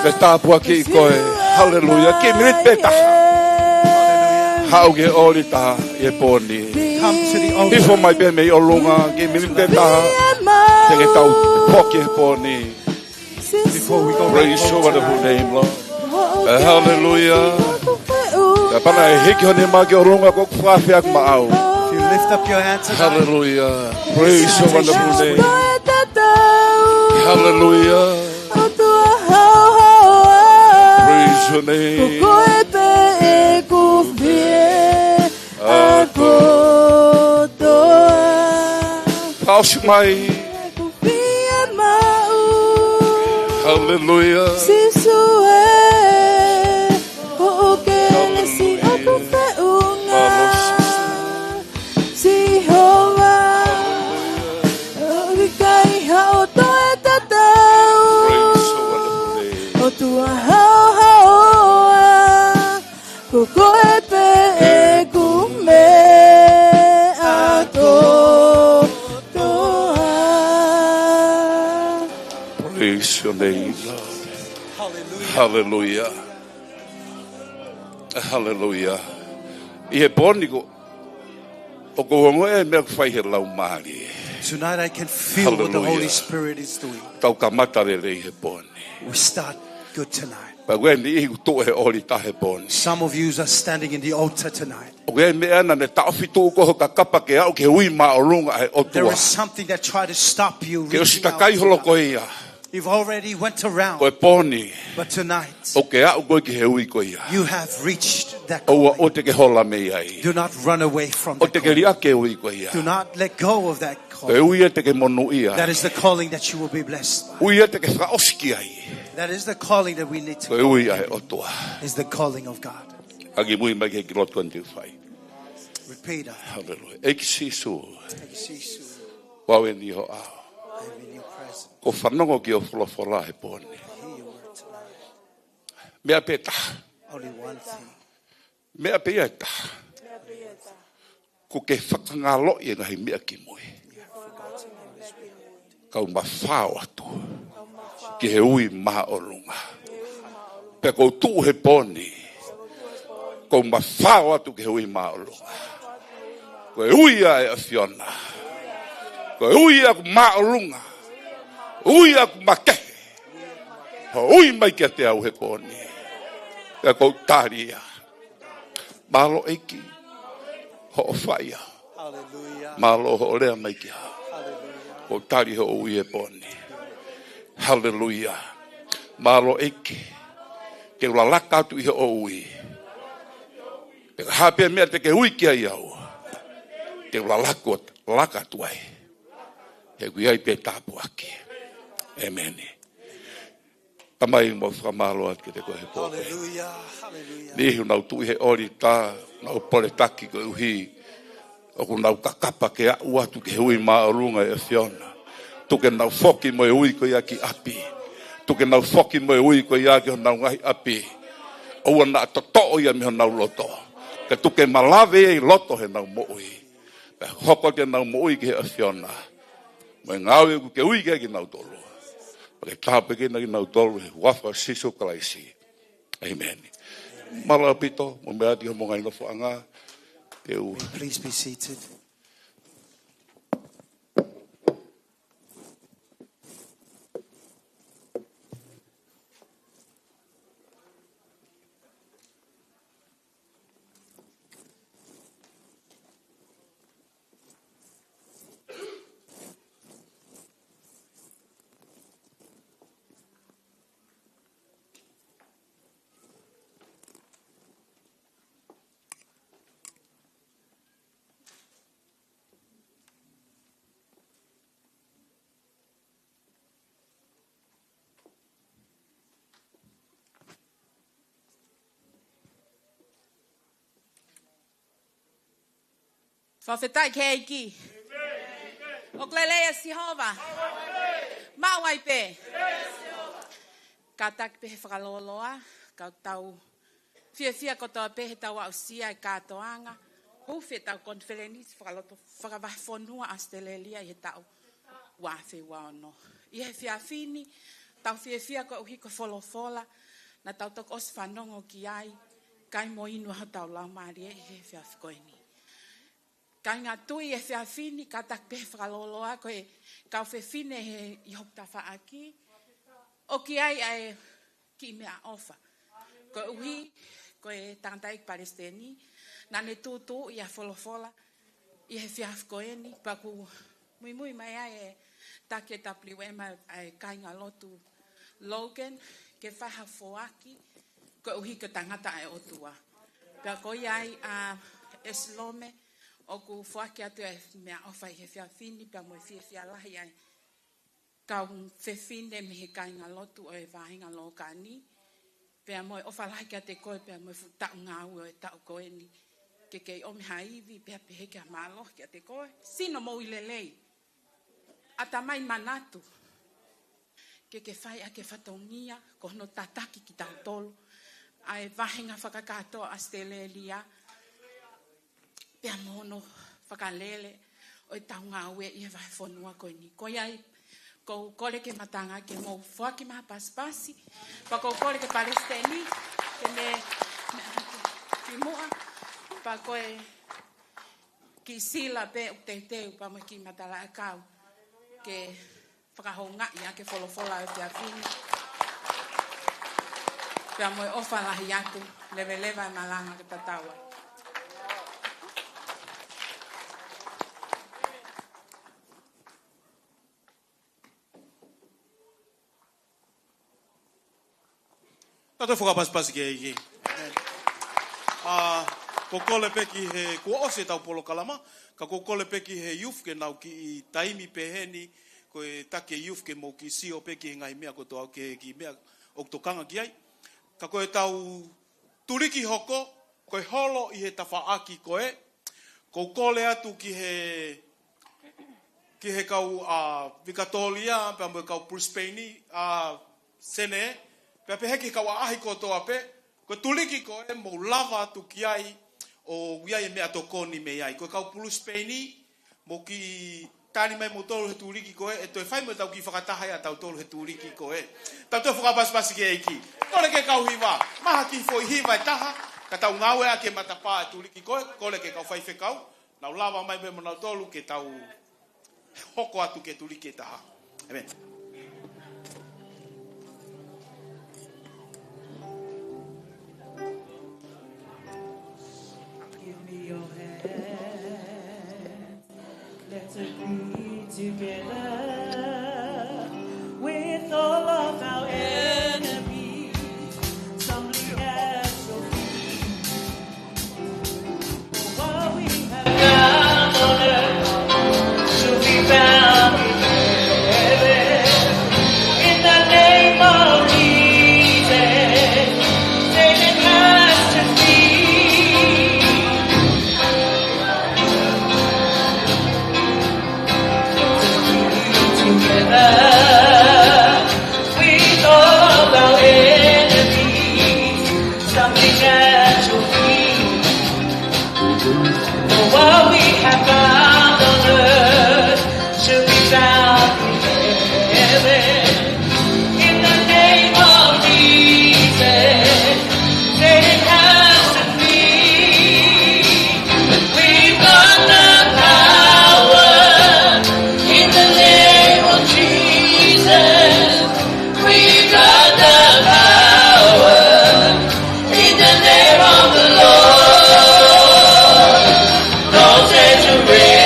Ke tāpuakiʻi koe. Hallelujah. Kiʻi miniti pē taha. Haʻu ki he ʻōlita ʻi he pō ni. Come to the altar. Hifo mai pē mei ʻolunga, kiʻi miniti pē taha. Te ke tau foki he pō ni. Before we go back home tonight. Praise your wonderful name, Lord. Uh, hallelujah. Kapau naʻe hiki ho nima ki ʻolunga, ko ʻeku fakaafe ʻaʻaku maʻau. If you lift up your hand tonight, Hallelujah. Praise your wonderful name. Hallelujah. Praise your name. Pai. Kuo fiemaʻu. Haleluia. Sīsū ē, hoʻo kelesi ʻoku feʻunga. Mālō Sīsū. Sihova, ʻoku ʻikai haʻo toe tatau. Praise the wonderful name. ʻOtua haohaoa, ko koe pē ʻeku meʻa kotoa. Praise your name, Lord. Hallelujah. Hallelujah. Hallelujah. ʻI he pō ni ko, ʻoku ou ongoʻi e meʻa ʻoku fai he Laumālie. Tonight I can feel what the Holy Hallelujah. Spirit is doing. Tau kamata lelei he pō ni. We start good tonight. Pea ʻoku ʻi ai e niʻihi ʻoku tuʻu he ʻōlita he pō ni. Some of you are standing in the altar tonight. ʻOku ʻi ai e meʻa naʻa ne taʻofi tuʻu ko ho kakapa ke aʻu ki he ui māʻolunga ʻa e ʻOtua. There is something that tried to stop you Ke ʻosi reaching out kakai to holo God. Ko ia. You've already went around. Ko e pō ni. But tonight, ʻOku ke aʻu koe ki he ui ko ia. You have reached that ʻOua calling. ʻOua te ke hola mei ai. Do not run away from that calling. ʻOua te ke liʻaki e ui ko ia. Do not let go of that calling. Ko e ui ia te ke monūʻia. That is the calling that you will be blessed by. Ui ia te ke fakaʻosi ki ai. That is the calling that we need to Ko e ui ʻa e ʻOtua. Is the calling of God. Angimui mai ki he kiʻi lotu ʻoku ou fai. Repeat after. Haleluia. ʻEiki Sīsū. Thank you, Jesus. Vave ni ho ʻao. I'm in your presence. ʻOku ou fanongo ki hoʻo folofola he pō ni. I hear your word tonight. Meʻa pē taha. Only one thing. Meʻa pē ia ʻe taha. ʻOku ke fakangaloʻi e ngaahi meʻa kimui. You have forgotten your spirit. Kau mafao atu ki he ui māʻolunga. Pea ʻoku ou tuʻu he pō ni. Kau mafao atu ki he ui māʻolunga. Ko e ui ʻa e ʻAfiona. Ko e ui ʻoku māʻolunga. Ui ʻoku makehe. Hoʻo ui mai kiate au he pō ni. Pea ʻoku ou tali ia. Mālō ʻEiki. Hoʻo fai ia. Hallelujah. Mālō hoʻo lea mai kia. Hallelujah. ʻOku ou tali hoʻo ui he pō ni. Haleluia. Mālō ʻEiki. Te u lalaka atu ʻi hoʻo ui. Pea ko e hā pē meʻa te ke ui ki ai au. Te u lalaka, lalaka atu ai. He ʻoku ʻi ai pē tāpuaki. ʻĒmeni. Tamai, mau fakamālō atu kiate koe he pō ko eni. Hallelujah, hallelujah. Niʻihi ʻoku nau tuʻu he ʻōlita, nau poletaki koeʻuhi ʻoku nau kakapa ke aʻu atu ki he ui māʻolunga ʻa e ʻAfiona. Tuku ke nau foki mo e ui ko ia ki ʻapi. Tuku ke nau foki mo e ui ko ia ki honau ngaahi ʻapi. ʻOua naʻa totoʻo ia mei honau loto. Ka tuku ke malave ʻi loto heʻenau moʻui. Pea hoko atu ʻenau moʻui ki he ʻAfiona. Mo e ngāue ʻoku ke ui ki ai kinautolu. Pea ke tāpuekina kinautolu he huafa ʻo Sīsū Kalaisi. ʻĒmeni. Mālō ʻaupito, mou meʻa atu ʻi hoʻomou ngaahi nofoʻanga. Te u Please be seated. Fakafetaʻi ki he ʻEiki. ʻOku lelei ʻa Sihova. Maʻu ai pē. Kātaki pē he fakalōloa, ka tau fiefia kotoa pē heʻetau aʻusia e kātoanga. Huufi ʻetau konifelenisi fakaloto, fakavahefonua ʻAositelēlia ʻi he taʻu ua afe ua ono. ʻI he efiafi ni, tau fiefia koeʻuhi ko e folofola naʻa tau toki ʻosi fanongo ki ai, kai mo inu hotau laumālie ʻi he efiafi ko eni. Kāinga tui, ʻi he efiafi ni, kātaki pē he fakalōloa, ko e kau fefine he ʻi hoku tafaʻaki, ʻoku ʻi ai ʻa e kiʻi meʻaʻofa. Koeʻuhi, ko e tangataʻeiki palesiteni, naʻa ne tūtuuʻi ʻa e folofola ʻi he efiafi ko eni, pea ʻoku muimui mai ai e taki e W M ʻa e kāingalotu Logan, ke fai ha foaki, koeʻuhi ko e tangata ʻa e ʻOtua. Pea ko ia ai ʻa ʻEsilome, ʻOku foaki atu e meʻaʻofa ʻi he efiafi ni pea mo e fiefia lahi ʻa e kau fefine mei he kāingalotu ʻo e vāhenga Lōkani, pea mo e ʻofa lahi kiate koe, pea mo e fuʻu taʻu ngāue ʻo e taʻu ko eni. Ke kei ʻomi ha ivi, pea pehē ki ha mālohi kiate koe. Sino moʻui lelei. ʻAtamai manatu. Ke ke fai ʻaki e fatongia, ko hono tataki kitautolu. ʻA e vāhenga fakakātoa ʻAositelēlia. Pea mo hono fakalele ʻo e tau ngāue ʻi he vahefonua ko eni. Ko ia ai, ʻoku ou kole ke matangi ke mou foaki mai ha pasipasi. Pea ʻoku ou kole ki he palesiteni, ke ne, ki muʻa. Pea ko e kiʻi sila pē ʻoku teuteu pea mo e kiʻi matalaʻiʻakau. Ke fakahoungaʻi ʻaki e folofola ʻo e efiafi ni. Pea mo e ʻofa lahi atu, leveleva e malanga ke tatau ai. Tau toe fakapasipasi ki he ʻEiki. ʻĒmeni. ʻA, ʻoku ou kole pē ki he, kuo ʻosi ʻetau polokalama, ka ʻoku ou kole pē ki he youth ke nau kiʻi taimi pehē ni, ko e taki e youth ke mou kiʻi sio pē ki he ngaahi meʻa kotoa, ki he kiʻi meʻa ʻoku tokanga ki ai. Ka ko ʻetau tuliki hoko, ko e holo ʻi he tafaʻaki ko ē, ʻoku ou kole atu ki he, ki he kau, ʻa, Vikatōlia, pea mo e kau Brisbane, ʻa, Sene, pea pehē ki he kau ʻaʻahi kotoa pē, ko e tuliki ko ē mou lava atu ki ai, ʻo ʻi ai e meʻatokoni mei ai. Ko e kau Brisbane, mou kiʻi tali mai moutolu he tuliki ko ē, ʻe toe fai mo ʻetau kiʻi fakataha ʻa tautolu he tuliki ko ē. Tau toe fakapasipasi ki he ʻEiki. Kole ki he kau hiva, maha kiʻi foʻi hiva ʻe taha, ka tau ngāueʻaki e matapā e tuliki ko ē, kole ki he kau faifekau, nau lava mai pē mo nautolu ke tau hoko atu ki he tuliki ʻe taha. ʻĒmeni. Give me your hand. Let's agree together with all of our enemies, stumbling at your feet. For what we have bound on earth shall be bound in heaven. In the name of Jesus, Satan has to flee. Together with all our enemies, stumbling at your feet. For what we have bound on earth shall be bound in heaven. In the name of Jesus, Satan has to flee. We've got the power in the name of Jesus. We've got the power in the name of the Lord. Don't take to reign.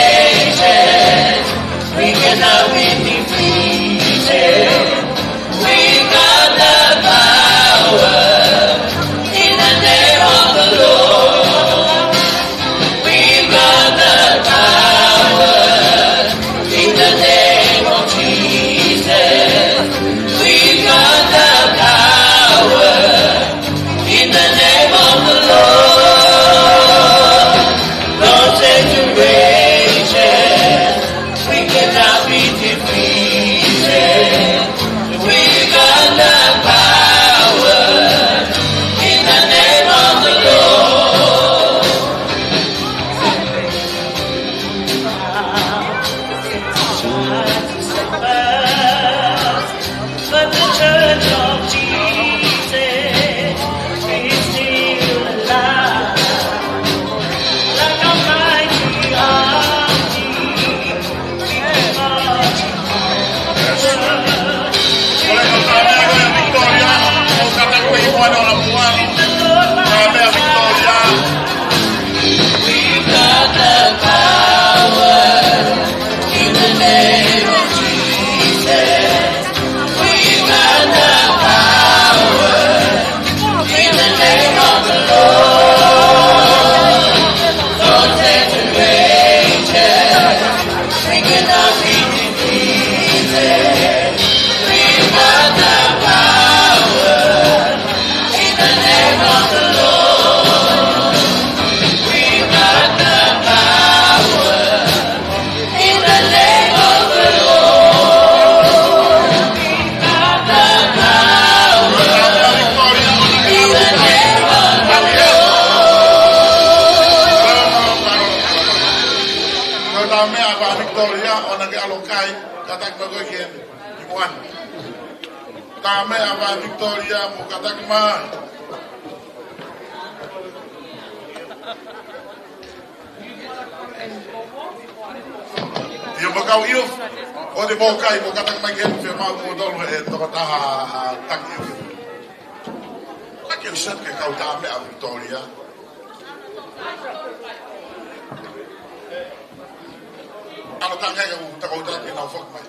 Tama ʻa Victoria mo kātaki mai. ʻIo, mo e kau ʻIo, ʻoua te mou kai, mo kātaki mai ke fiemaʻu mo tolu e tokotaha taki ʻIo. Ka ke usat ke kau tama ʻa Victoria. Ano tangai ka u takau taki na fak mai.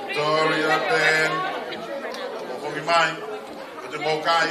Victoria Ben. Foki mai. ʻOua te mou kai.